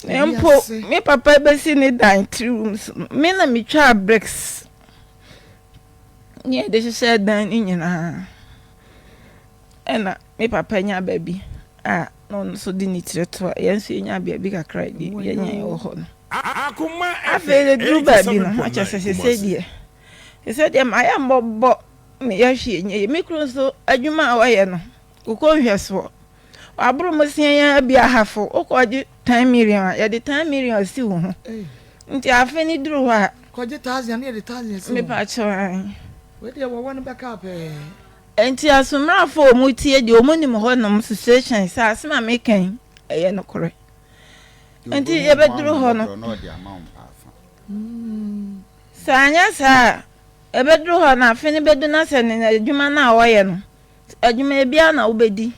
Na mpo me papa bɛsi ne dan three rooms no, me na metwaa bricks ne yɛde hyehyɛɛ dan no nyinaa. Ɛna me papa nya baabi a na ɔno nso de ne tiri to a, yɛn nso yɛnya baabi kakra de yɛnya wɔ hɔ no. Afei ɛduru baabi no, na kyerɛ sɛ sesei deɛ, sesei deɛ mayɛ mmɔbɔ, meyɛ hwee nyɛ yie. Me kunu nso adwuma a ɔyɛ no, kokoo nhwɛsoɔ. Waboro mmosea yi ara bi ahafo, wokɔgye ten million a, yɛde ten million si wo ho. Nti afe no duru hɔ a. Kɔgye thousand a, na yɛde thousand asi wo ho. Mepa kyɛw ae. Wei deɛ wɔwɔ no bɛka pɛɛ. Enti asomrafo a wɔn tie deɛ wɔn nim hɔ nom situation sɛ asem a meka yi ɛyɛ nokorɛ. Enti yɛbɛduru hɔ no sɛ anyɛ saa a ɛbɛduru hɔ no afe no bɛdu na sɛ ne adwuma no a ɔyɛ no adwuma ebiara na wobɛdi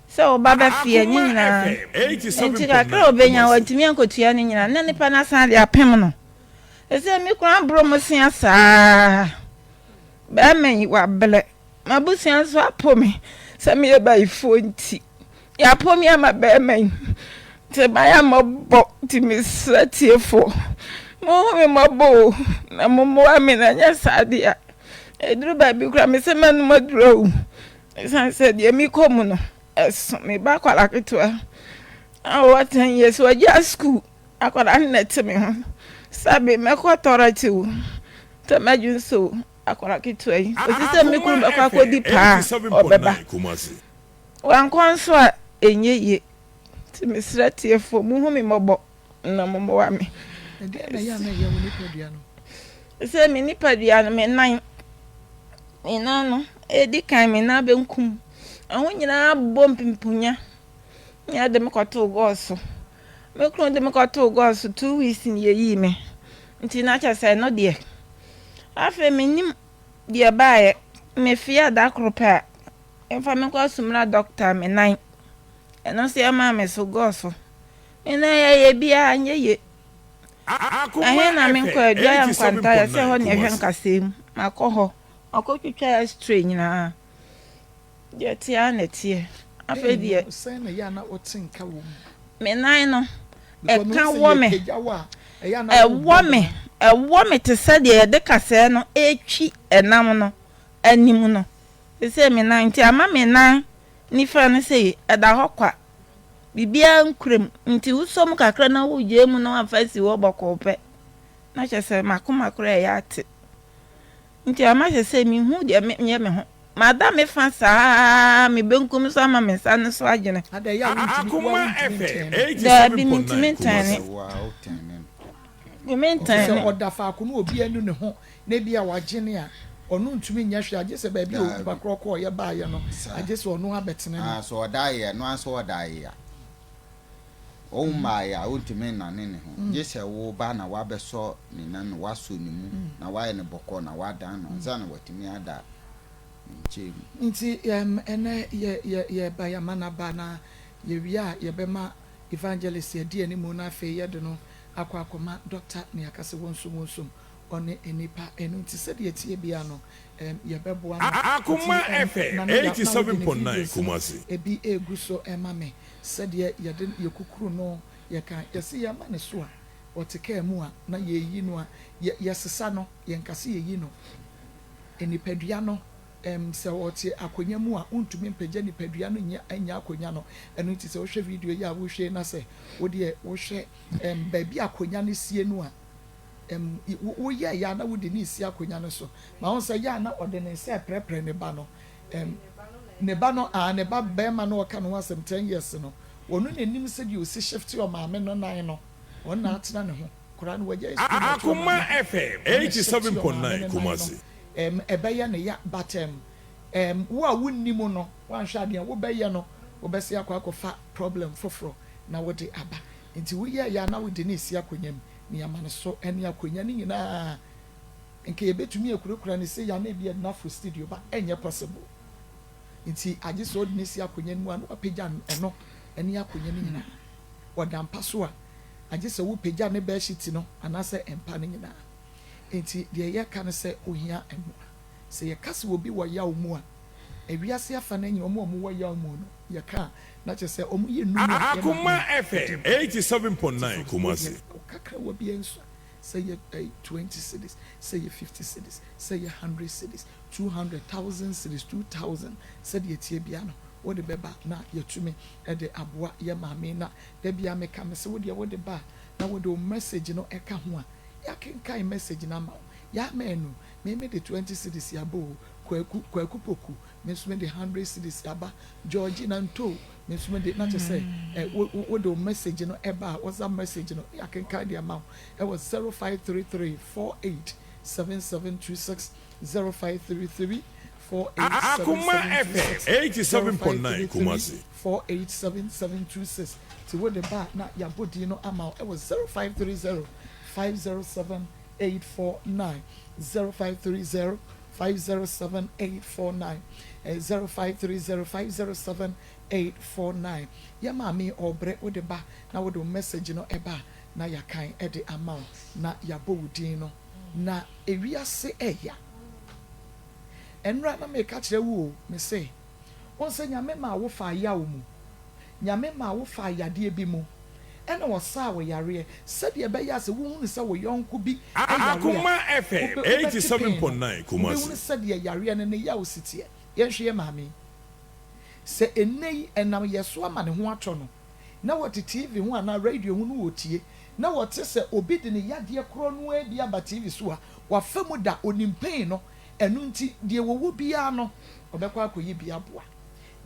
sɛ wo ba bɛfeɛ ne nyinaa enti kakra a ɔbɛnya wantumi ankɔtua ne nyinaa na nipa no asan de apem no. Ɛsɛ me kunu aboro mo sea saa. Bɛrima yi, wabrɛ. M'abusua nso apo me sɛ meyɛ bayifoɔ nti. Yɛapo me ama bɛrima yi. Nti mayɛ mmɔbɔ nti mesrɛ atiefoɔ, monhu me mmɔbɔ o, na mommoa me na ɛnyɛ saa deɛ a, ɛduru baabi koraa mese m'anom aduru awu. Ɛsiane sɛ deɛ mekɔ mu no, ɛso. Me ba akwadaa ketewa a ɔwɔ 10 years, wagyaa sukuu. Akwadaa no na ɛte me ho. Sɛbe mɛkɔ tɔrɛte o, sɛ mɛdwo nso o, akwadaa ketewa yi, kɔsi sɛ me kunu bɛkɔ akɔdi paa a, ɔbɛba. Wankɔ nso a, ɛnyɛ yie. Nti mesrɛ atiefoɔ, monhu me mmɔbɔ na mommoa me. Ɛdeɛn na ɛyɛ a na ɛyɛ wo nipadua no? Sɛ me nipadua no, me nan, me nan no, ɛdi kan me nan benkum, ɛho nyinaa bɔ mpimpunya. Nea ɛde me kɔtoo gɔɔ so. Me kunu de me kɔtoo gɔɔ so two weeks ni yɛyii me nti na kyerɛ sɛ ɛno deɛ afei mennim deɛ ɛbaeɛ mefeɛ da koro pɛ a yɛmfa me nkɔ Asumina dɔkta me nan ɛno nso yɛmaa me so gɔɔ so me nan yɛyɛ biara nyɛ ye ɛhe na menkɔ adua yɛ nkwanta yɛ sɛ hɔ ne ɛhwɛ nkasɛɛ mu makɔ hɔ makɔtwitwa x-ray nyinaa Deɛ ɛteɛ ara na ɛteɛ. Afei deɛ. Sɛn na ɛyɛ a na wote nka wɔ mu? Me nan no, ɛka wɔ me. Ɛwɔ me, ɛwɔ me te sɛ deɛ yɛde kasɛɛ no retwi ɛnam no anim no. Seesei me nan, nti ama me nan nifa no sei, ɛda hɔ kwa. Biribiara nkura mu. Nti wosɔ mu kakra na wogyae mu na woamfa ansi hɔ bɔkɔɔ pɛ, na kyerɛ sɛ m'akoma koraa ɛyɛ ate. Nti ama seesei menhu deɛ menyɛ me ho. Mada me fa saa ara, me benkum so ama me nsa no so agyene. Akoma FM Daabi, mentumi ntɛne. Mentumi ntɛne. Sɛ ɔda faako na obi anu ne ho na ebia wagyene a, ɔno ntumi nyɛ hwee agye sɛ baabi a onipa korɔ kɔeɛ baeɛ no, agye sɛ ɔno abɛtene no. Sɛ ɔda ayɛ, ɛno ara sɛ ɔda ayɛ a. Ɔmmaeɛ a, ɔntumi nnane ne ho, gye sɛ wo ba na woabɛsɔ ne nan na woasɔ ne mu na woayɛ no bɔkɔɔ na woadan no ansa na watumi ada ne nkyɛn mu. Nti ɛnnɛ yɛ yɛ yɛba yɛama no aba na. Yɛwie a yɛbɛma Evangelist adi anim na afei yɛde no akɔ akɔma Doctor na yɛaka sɛ wɔnsom wɔnsom ɔne nnipa. Ɛno nti sɛdeɛ ɛteɛ biara no ɛm yɛbɛboa no. Akoma Nti ɛm FM Nana Yaw na wode ne 87.9 videos no Kumasi. ebi regu so rema me sɛdeɛ yɛde yɛkukuru no yɛka yɛse yɛma no so a ɔte kaa mu a na yɛyi no a yɛ yɛsesa no yɛnka sɛ yɛyi no nipadua no Ɛm, sɛ ɔte akonnwa mu a, ontumi mpagya nipadua no nnya nnya akonnwa no. Ɛno nti sɛ wohwɛ video yi a worehwɛ yi na sɛ wo deɛ wohwɛ ɛm, baabi a akonnwa no sie no a, ɛm, wo, woyɛ yɛ a na wode no resi akonnwa no so. Ma wohu sɛ yɛ a na ɔde ne nsa reprɛprɛ ne ba no. Ɛm, ne ba no, aa, ne ba barima no a ɔka ne ho asɛm ten years no, ɔno na ɛnim sɛdeɛ ɔsi shifte ɔmaame no nan no. Ɔno na atena ne ho. Koraa no, wagyae sukuu na ɔte Akoma ɔmaame ho. FM Ɔno na ɛshifte ɔmaame 87.9 no nan no. Kumasi. Erm ɛbɛyɛ no ya but erm erm wo a wonni mu no woanhwɛ adeɛ a wobɛyɛ no wobɛse akɔ akɔfa problem foforɔ na wode aba nti woyɛɛyɛ a na wode no resi akonwa mu na yɛama no so ɛne akonwa no nyinaa nka yɛbɛtumi akurakura no sei a na ebi yɛde no aforo studio but ɛnyɛ possible nti agye sɛ wode no si akonwa no mu a na wapagya ɛno ɛne akonwa no nyinaa ɔda mpa so a agye sɛ wopagya ne bedsheet no anaasɛ mpa no nyinaa. Enti deɛ yɛka ne sɛ ohia mmoa. Sɛ yɛka sɛ obi wɔ yaw mu a, ewiase afa no nyinaa wɔn a wɔwɔ yaw mu no, yɛka a, na kyerɛ sɛ wɔyɛ nnum a yɛn Akoma maame FM di mu. Nti 87.9 fa wo deɛ Kumasi. wo kakra wɔ biara nsua, sɛ ɛyɛ ɛyi 20 cedis, sɛ ɛyɛ 50 cedis, sɛ ɛyɛ 100 cedis, 200, thousand cedis, 2000, sɛdeɛ ɛteɛ biara no, wode bɛba na yɛatumi de aboa yɛn maame yi. Na da biara meka, mese wo deɛ wode ba a, na wode wo message no ka ho a, Yɛakenkan message no ama wo. Yɛama anu. Me me de 20 cedis aba o. Kwaku, Kwaku Poku, me nso me de 100 cedis aba. Georgina Ntoo, me nso me de, na kyerɛ sɛ, ɛ, wo, wo, wode wo message no ɛba a, WhatsApp message no, yɛakenkan de ama wo ɛwɔ 0533 48 7726, 0533 Akoma 48 FM 7726, 87.9 0533 Kumasi. 487726. Nti wode ba a, na yɛabɔ din no ama wo ɛwɔ 0530 507 849 0530 507 849 0530 507 849 Yɛ maame yi ɔɔbrɛ wode ba na wode wo message no ɛba a na yɛakan de ama wo na yɛabɔ wo din no na ewiase ɛya Ɛnora na meka kyerɛ wo o mese wohu sɛ Nyame maa wo faa yaw mu Nyame maa wo faa yadeɛ bi mu ɛna ɔsaa wo yareɛ sɛdeɛ ɛbɛyɛ a sɛ wohunu sɛ wo yɔnko bi yare a, Akoma FM wobɛ wobɛte pain no, 87.9 wobɛhunu Kumasi. sɛdeɛ yareɛ no ne yaw si teɛ. Yɛnhwɛ yɛn maame yi. Sɛ ɛnnɛ yi ɛnam yɛ so ama ne ho atɔ no, na ɔte TV ho anaa radio ho na ɔretie, na ɔte sɛ obi de ne yadeɛ korɔ no ara bi aba TV so a, wafa mu da, ɔnim pain no, ɛno nti deɛ ɔwɔ biara no, ɔbɛkɔ akɔyi bi aboa.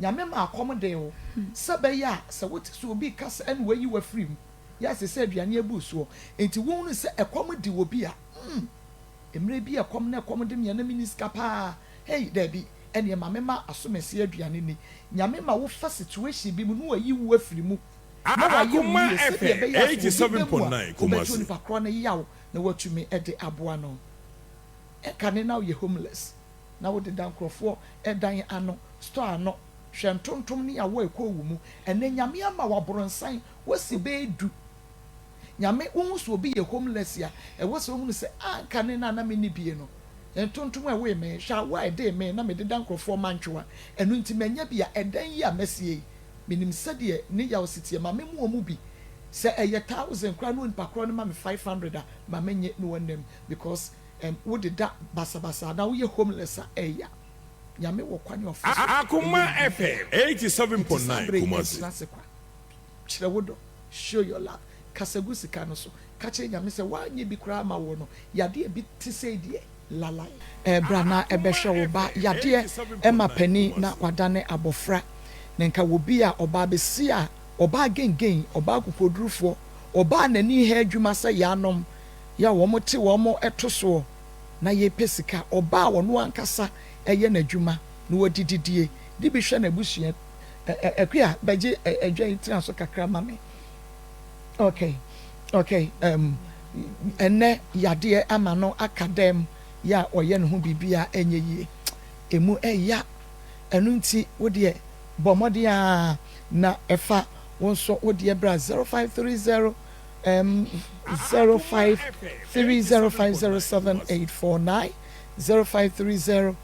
Nyame maa kɔm dee wo sɛ ɛbɛyɛ a sɛ wote sɛ obi reka sɛ ɛna wayi wo afiri mu, yɛ a seesei aduane abu soɔ, enti wohunu sɛ ɛkɔm de obi a, mm, mmerɛ bi ɛkɔm na ɛkɔm de me a na menni sika paa, hey, daabi, ɛneɛ ma mema asomɛseɛ aduane nni. Nyame ma wo fa situation bi mu na wayi wo afiri mu, na wayɛ wo Akoma yie sɛdeɛ FM ɛbɛyɛ a sɛ obi ba mu a, 87.9 wobɛte Kumasi. onipa korɔ no yaw na woatumi de aboa no. Ɛkane na woyɛ homeless. na wodeda nkurɔfoɔ dan ano, store ano, hwɛ ntontom ne awɔ a ɛkɔ wo mu, ɛnɛ Nyame ama wo abronsan, woasi bɛyɛ du, Nyame wohu sɛ obi yɛ homeless a, ɛwɔ sɛ wohunu sɛ ah nkane no a na menni bie no, ntontom a ɛwoe me, hwɛ awɔ a ɛdee me na mededa nkurɔfoɔ mantwewa, ɛno nti manya bi a, ɛdan yi a masie yi, menim sɛdeɛ ne yaw si teɛ, ma memmoa mu bi, sɛ ɛyɛ thousand koraa na onipa korɔ no ma me 500 a, ma menye na wɔnnam because Ɛm wo deda basabasa anaa woyɛ homeless a ɛya. Nyame wɔ kwane a ɔfa so ɛyɛ Akoma ne FM biribiara. Nti saa 87.9 berɛ yi Kumasi. ɛntena ase kwa. Kyerɛ wo dɔ, show your love, kasa gu sika no so, ka kyerɛ Nyame sɛ woanyɛ bi koraa ama woɔ no, yadeɛ bi te sei deɛ lalai. Bra na Akoma bɛhwɛ wo ba FM yadeɛ ma 87.9 panin na Kumasi. wadane abɔfra. Na nka wɔ bi a ɔbaa bɛsi a, ɔbaa gengen, ɔbaa kokoɔdurufoɔ, ɔbaa n'ani ha adwuma sɛ yaanom, yɛ a wɔn te wɔn to soɔ na yɛpɛ sika, ɔbaa a ɔno ankasa yɛ n'adwuma na ɔde didie de bi hwɛ n'abusua, ɛ ɛ Akua bɛgye ɛ adwa yi tena so kakra ma me, ok ok ɛm ɛnnɛ yadeɛ ama no aka dɛm yɛ a ɔyɛ ne ho biribi a ɛnyɛ yie, ɛmu ɛya, ɛno nti wo deɛ bɔ mmɔden ara na ɛfa wo nso wo deɛ bra 0530 um, 0530507849 0530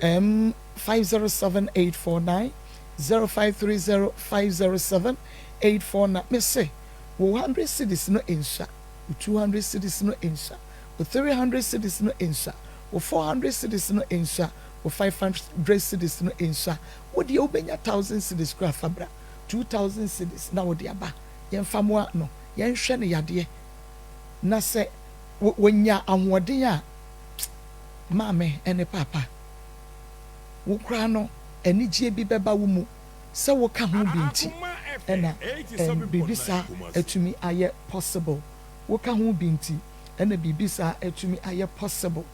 um, 507849 0530 507849 mese wo 100 cedis no nsua wo 200 cedis no nsua wo 300 cedis no nsua wo 400 cedis no nsua wo 500 cedis no nsua wo deɛ wobɛnya 1000 cedis koraa fa bra 2000 cedis na wode aba yɛmfa mmoa no yɛnhwɛ no yadeɛ na sɛ wɔnya ahoɔden a maame ne paapa wo koraa no anigyeɛ bi bɛba wo mu sɛ woka ho bi nti ɛna biribi saa atumi ayɛ possible woka ho bi nti ɛna biribi saa atumi ayɛ possible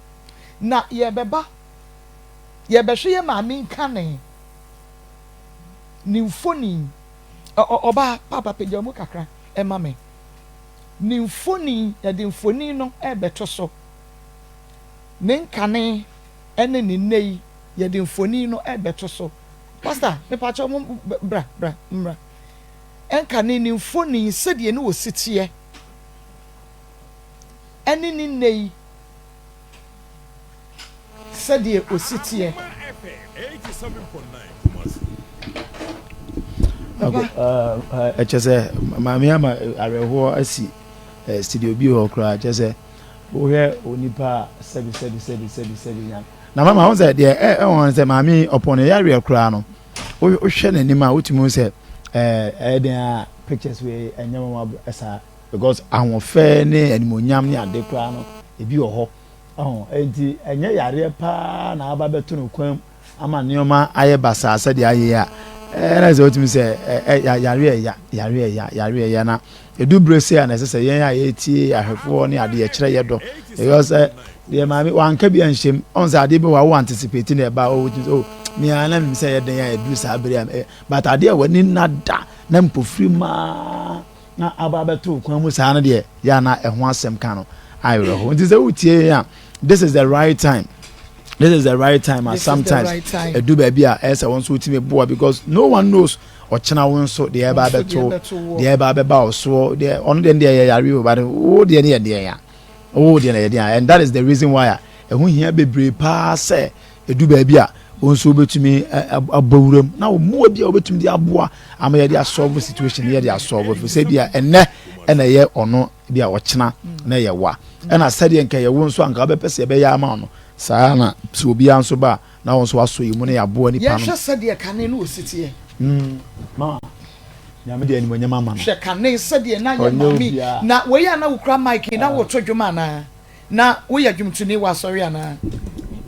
na yɛbɛba yɛbɛhwɛ yɛ maame nkane ne mfoni ɔbaa paapa pagya mu kakra ɛma me ne mfoni yɛde mfoni no ɛbɛto so ne nkane ɛne ne nne yi yɛde mfoni no ɛbɛto so pastor mepakyɛw mo bra bra mmra ɛnkane ne mfoni sɛdeɛ ne wɔ si teɛ ɛne ne nne yi sɛdeɛ osi teɛ. Ɛkyɛ sɛ maame ama awerɛhoɔ asi studio bi hɔ koraa kyɛ sɛ wohwɛ onipa a sɛbi sɛbi sɛbi sɛbi sɛbi nya na mama ho sɛ deɛ ɛwɔ sɛ maame ɔpɔn ne yareɛ koraa no wohwɛ n'anim a wotumi hu sɛ ɛyɛ den a pictures wei ɛnyɛ mama saa because ahoɔfɛ ne animonyam ne ade koraa no ebi wɔ hɔ ɔho nti ɛnyɛ yareɛ paa na aba bɛto no kwan mu ama nneɛma ayɛ basaa sɛdeɛ ayɛ a ɛna sɛ wotumi sɛ ɛ yareɛ ɛya yareɛ ɛya yareɛ ɛya na edu bere se a na ɛsɛ sɛ yɛn a yɛtie ahwɛfoɔ ne ade yɛkyerɛ yɛ dɔ ɛyɛ sɛ deɛ maame wanka bi anhyɛm ɔn sɛ adeɛ bi wɔ a wo anticipate na ɛba o wotumi sɛ o mea na mim sɛ yɛ den a ɛduru saa bere a but adeɛ a w'ani nna da na mpofiri maa na aba abɛto kwan mu saa no deɛ yɛ ana ɛho asɛm ka no awerɛho nti sɛ wotie yɛn a this is the right time this is the right time as sometimes edu baabi a ɛsɛ wɔn nso wotumi boa because no one knows ɔkyena wo nso deɛ ɛba abɛto deɛ ɛba abɛba ɔsoɔ deɛ ɔno deɛ deɛ yɛ yare o but wo deɛ ne yɛ deɛ ya wo deɛ ne yɛ deɛ and that is the reason why a ɛho hia bebree paa sɛ edu baabi a wɔn nso wobɛtumi abɔ wuram na wɔn mmoa bi a wobɛtumi de aboa ama yɛde asɔlve situation yɛde asɔlve fi sɛ bi a ɛnɛ ɛna ɛyɛ ɔno bi a ɔkyena na ɛyɛ wa ɛna sɛdeɛ nka yɛwo nso anka wobɛpɛ sɛ yɛbɛyɛ ama no saa na sɛ obiara nso ba na wɔn nso asɔ yi mu na yɛaboa nipa no. Yɛnhwɛ sɛdeɛ kane no osi teɛ. Mama nyame de animonyam ama no. Hwɛ kane sɛdeɛ na yɛ maame na wei a na wokura mic yi na woto dwom anaa na woyɛ dwomtoni wɔ asɔre anaa.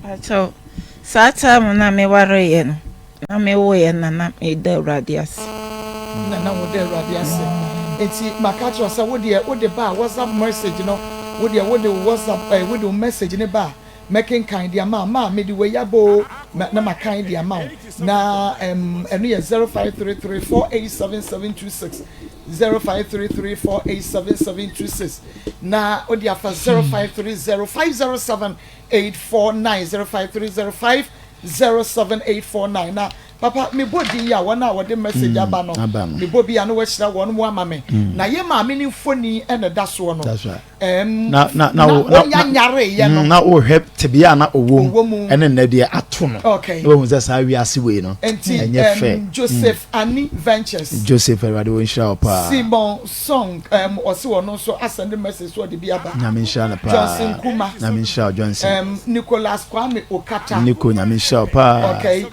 Mepakyɛw, saa time no a mewareeɛ no, na mewoeɛ na na meda Awurade ase. Na na woda Awurade ase. Enti maka akyerɛ wo sɛ wo deɛ wode ba a WhatsApp message no, wo deɛ wode wo WhatsApp eh, wode wo message no ba a, mɛkenkan de ama wo. Ma mede wei aba o, na makan de ama wo. Na ɛm, ɛno yɛ 0533 487726, 0533 487726. Na wode afa 0530 507 849 0530 507849 na papa mebɔ din yi a wɔn a wɔde message aba no mebɔ bi a na wɔahyira wɔn mo ama me na yɛ maame ne mfoni ɛna ɛda soɔ no ɛm na na na wɔnya nyareeɛ no na wɔhwɛ tebea a na ɔwɔ mu ɛne nnɛ deɛ ato no okay na wɔhu sɛ saa wiase wei no nti ɛnyɛ fɛ Joseph Ani Ventures Joseph Awurade wɔ nhyira wo paa Simon Song um, ɔse ɔno nso asɛnde message so ɔde bi aba. Nyame nhyira no paa. Johnson Kuma. Nyame nhyira wo Johnson. Nicholas Kwame Okata. Nico Nyame nhyira wo paa. Okay.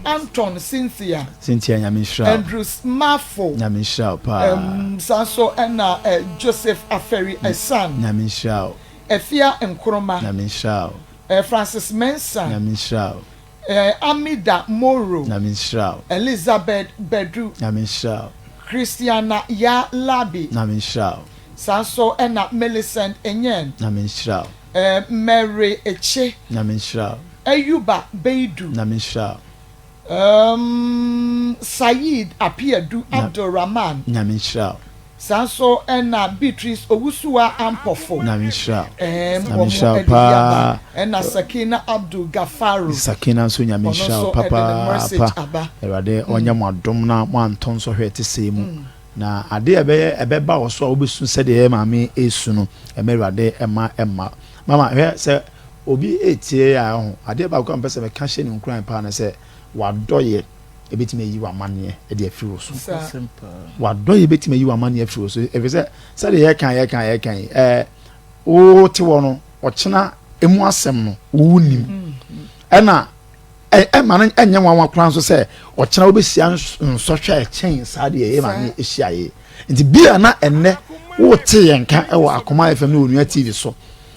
Anton Cynthia. Cynthia Nyame nhyira wo. Andrews Mafo. Nyame nhyira wo paa. Saa nso ɛna Joseph Aferi Esan. Nyame nhyira wo. Afia Nkrumah. Nyame nhyira wo. Francis Mensah. Nyame nhyira wo. Amida Moro. Nyame nhyira wo. Elizabeth Badu. Nyame nhyira wo. Christiana Yaa Labi. Nyame nhyira wo. Saa nso na Millicent Enyen. Nyame nhyira wo. Mary Ekye. Nyame nhyira wo. Ayuba Beidu. Nyame nhyira wo. Saeed Apiadu Abdul Rahman. Nyame nhyira wo. Saa nso na Beatrice Owusuwa Ampofo. Nyame nhyira wo. Ɛɛm, Nyame wɔn nhyira wo de bi aba. paa. Ɛna Sakina Abdul Gafaru. Sakina nso Nyame Ɔno nhyira wo nso de ne papaapa. message aba. Awurade ɔnyɛ mo adom na moantɔ nsɔhwɛ a ɛte sɛɛ mu. Na ade a ɛbɛyɛ ɛbɛba wo so a wobɛsu sɛdeɛ yɛn maame resu no, ɛmma Awurade mma ɛmma. Mama, hwɛ, sɛ obi retie a, ɔho, adeɛ baako a mepɛ sɛ meka hyɛ no nkuran paa ne sɛ, w'adɔeɛ ɛbɛtumi ayi w'amanneɛ de afiri wo so. W'adɔeɛ bɛtumi ayi w'amanneɛ afiri wo so, ɛfiri sɛ sɛdeɛ yɛka yɛka yɛka yi, ɛɛ, wote hɔ no, ɔkyena emu asɛm no, wo nim. Ɛna Ɛmma no nyɛ nwanwa koraa nso sɛ ɔkyena wobɛhyia nsɔhwɛ a ɛkyɛn saa deɛ ɛyɛ maame hyiaeɛ. Nti bia na ɛnnɛ wote yɛn nka wɔ Akoma FM ne Onua TV so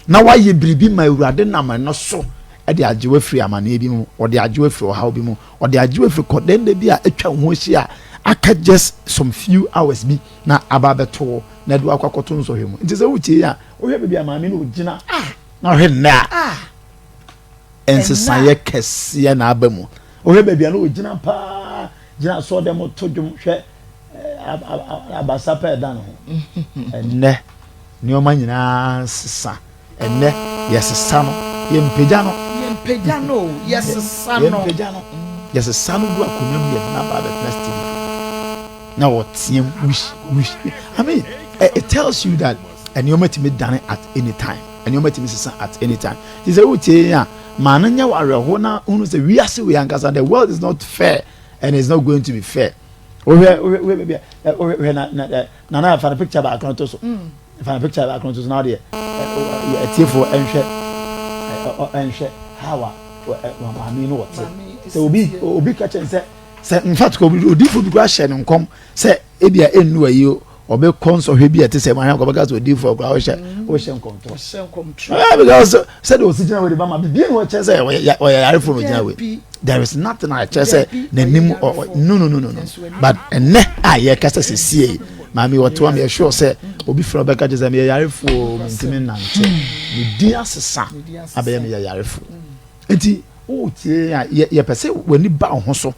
na woayɛ biribi ma Awurade nam ɛno so de agye wo afiri amaneɛ bi mu, ɔde agye wo afiri ɔhaw bi mu, ɔde agye wo afiri kɔdɛndɛ bi a atwa wo ho ahyia a aka just some few hours bi na aba abɛto wo na ɛde wo akɔ akɔto nsɔhwɛ mu. Nti sɛ wotie a, wohwɛ baabi a maame no ɔgyina na wohwɛ nnɛ a, Nsesaeɛ kɛseɛ na aba mu. Wohwɛ baabi a na ɔgyina paa, gyina asɔɔdɛm to dwom, hwɛ abasa pɛ ɛda ne ho. Ɛnnɛ, nneɛma nyinaa sesa. Ɛnnɛ, yɛsesa no, yɛmpagya no. Yɛmpagya no o, yɛsesa no. Yɛmpagya no. Yɛsesa no gu akonnwa mu, yɛde no aba abɛtena studio. Na ɔteam, wish, wish. I mean, it tells you that nneɛma tumi dane at any time. Nneɛma tumi sesa at any time. Ti sɛ wotie yɛn a, ma no nyɛ wo awerɛho na hunu sɛ wiase wei ankasa the world is not fair and it's not going to be fair. Wohwɛ wohwɛ wohwɛ baabi a wohwɛ na na nana fa no picture baako no to so. Mm. Fa no picture baako no to so na ɔdeɛ atiefoɔ nhwɛ nhwɛ how a maame no wɔte. Sɛ obi obi ka kyɛn sɛ sɛ in fact odifo bi kora hyɛ no nkɔm sɛ ebia ɛnnu ayi o ɔbɛkɔ nsɔhwɛ bi a ɛte sɛ mu ahwɛ nkɔbɛka sɛ odiifoɔ koraa wohyɛ mm. wohyɛ nkɔmtorɔ eh, because sɛdeɛ ɔsi gyina wei de ba ma biribi na ɔkyerɛ sɛ ɔyɛ yarefoɔ na ɔgyina wei there is nothing a ɛkyerɛ sɛ n'anim no no no no no but ɛnɛ a yɛkasa sɛsie yi maame wɔte wa meyɛ sure sɛ obi frɛ ɔbɛka kyerɛ sɛ meyɛ yarefoɔ mentumi nnante me din asesa abɛyɛ meyɛ yarefoɔ nti wotie a yɛpɛ sɛ w'ani ba wo ho so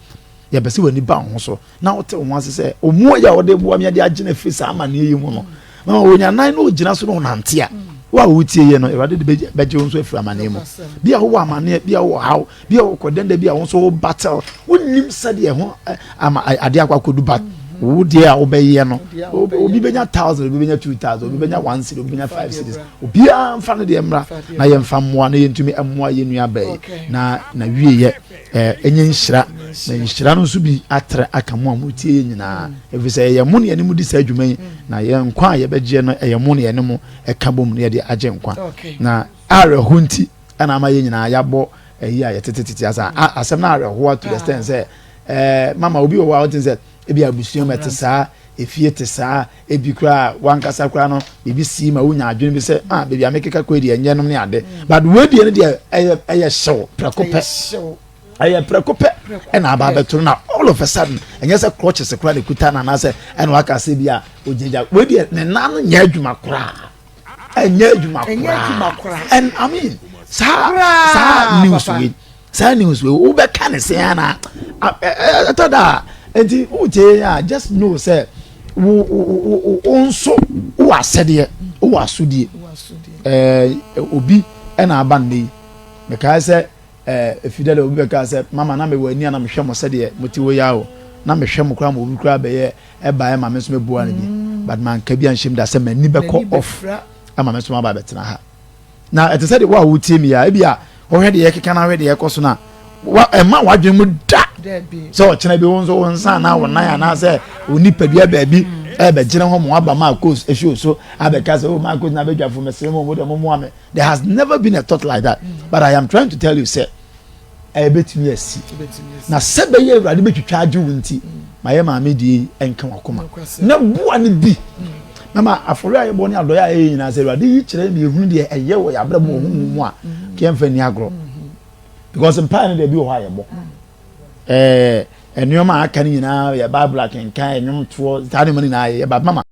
yɛpɛ sɛ w'ani ba wo ho so na wote wo ho ase sɛ ɔmmoa yi a wɔde boa me de agye no afiri saa amanneɛ yi mu no na ɔnya nan na ɔgyina so na ɔnante a wo a wotie yɛ no awurade de bɛgye wo nso afiri amanneɛ mu bi a wowɔ amanneɛ bi a wowɔ haw bi a wowɔ kɔdɛndɛ bi a wo nso wo battle wonnim sɛdeɛ ho ama adeɛ akɔ akɔdu but wo deɛ a wobɛyɛ no obi bɛnya thousand obi bɛnya 2000 obi bɛnya one cedi obi bɛnya five cedis obiara mfa no deɛ mmra na yɛmfa mmoa na yɛntumi mmoa yɛn nua bɛyi na na wieyɛ Ɛnyɛ nhyira, na nhyira no nso bi atrɛ aka mo a motie yɛ nyinaa, ɛfiri sɛ ɛyɛ mo ne yɛne mo di saa adwuma yi, na yɛn nkwa a yɛbɛgyeɛ no ɛyɛ mo ne yɛne mo ɛka bom na yɛde agye nkwa. Na awerɛho nti ɛna ama yɛn nyinaa yɛabɔ ɛyi a yɛtetetete asa asɛm no awerɛhoa to the extent sɛ ɛɛ mama obi wɔ hɔ a ɔte sɛ ebi abusua mu ɛte saa efie te saa Ebi koraa a, w'ankasa koraa no, biribi sii ma wonya adwene bi sɛ, ah, baabi a mekeka kɔ yi deɛ, ɛnyɛ nom ne ade. But wei deɛ no deɛ, ɛyɛ ɛyɛ hyew prɛko pɛ. Ɛyɛ prɛko pɛ ɛna aba abɛto no na all of a sudden, ɛnyɛ sɛ crutches koraa na ekuta no anaasɛ ɛna waka sɛ bi a ogyinagyina. Wei deɛ, ne nan no nyɛ adwuma koraa. Ɛnyɛ adwuma koraa. And I mean, saa saa news wei. Saa news wei wobɛka ne sɛn ana ɛtɔ da a nti wotie a just know sɛ wo wo wo nso wowɔ asɛdeɛ wowɔ asodie ɛɛ obi ɛna aba nnɛ yi mekae sɛ ɛɛ efidɛ dɛ obi bɛka sɛ mama na mewɔ ani a na mehwɛ mo sɛdeɛ mote wɔ yi o na mehwɛ mo koraa ma obi koraa bɛyɛ ɛbaeɛ ma me nso meboa no bi but manka bi anhyɛm da sɛ m'ani bɛkɔ off ama me nso maba abɛtena ha. Na ɛte sɛ deɛ wo a wotie mi a, ebi a wɔhwɛ deɛ ɛkeka na ahwɛ deɛ ɛkɔ so no a, ɛma w'adwene mu da sɛ ɔkyena bi wo nso wo nsa anaa wo nan anaasɛ wo nipadua baabi ɛbɛgyina hɔ ma waba Marcos show so abɛka sɛ oh Marcos na abɛdwafo mesrɛ mo mo deɛ mommoa me. There has never been a thought like that. But I am trying to tell you sɛ ɛbɛtumi asi na sɛ bɛyɛ awurade bɛtwitwa agye wo nti ma yɛ maame die yi nka wakoma na boa no bi na ma afɔre a yɛbɔ ne adɔeɛ a yɛyɛ nyinaa sɛ awurade yi kyerɛ ma yɛhunu deɛ ɛyɛ wɔ yɛabrɛ mu wɔ honhom mu a ka yɛmfa nni agorɔ because mpaeɛ no deɛ bi wɔ hɔ a yɛbɔ ɛɛ nneɛma a aka no nyinaa yɛ bible akenkan nnwomtoɔ saa nneɛma no nyinaa yɛyɛ ba mama.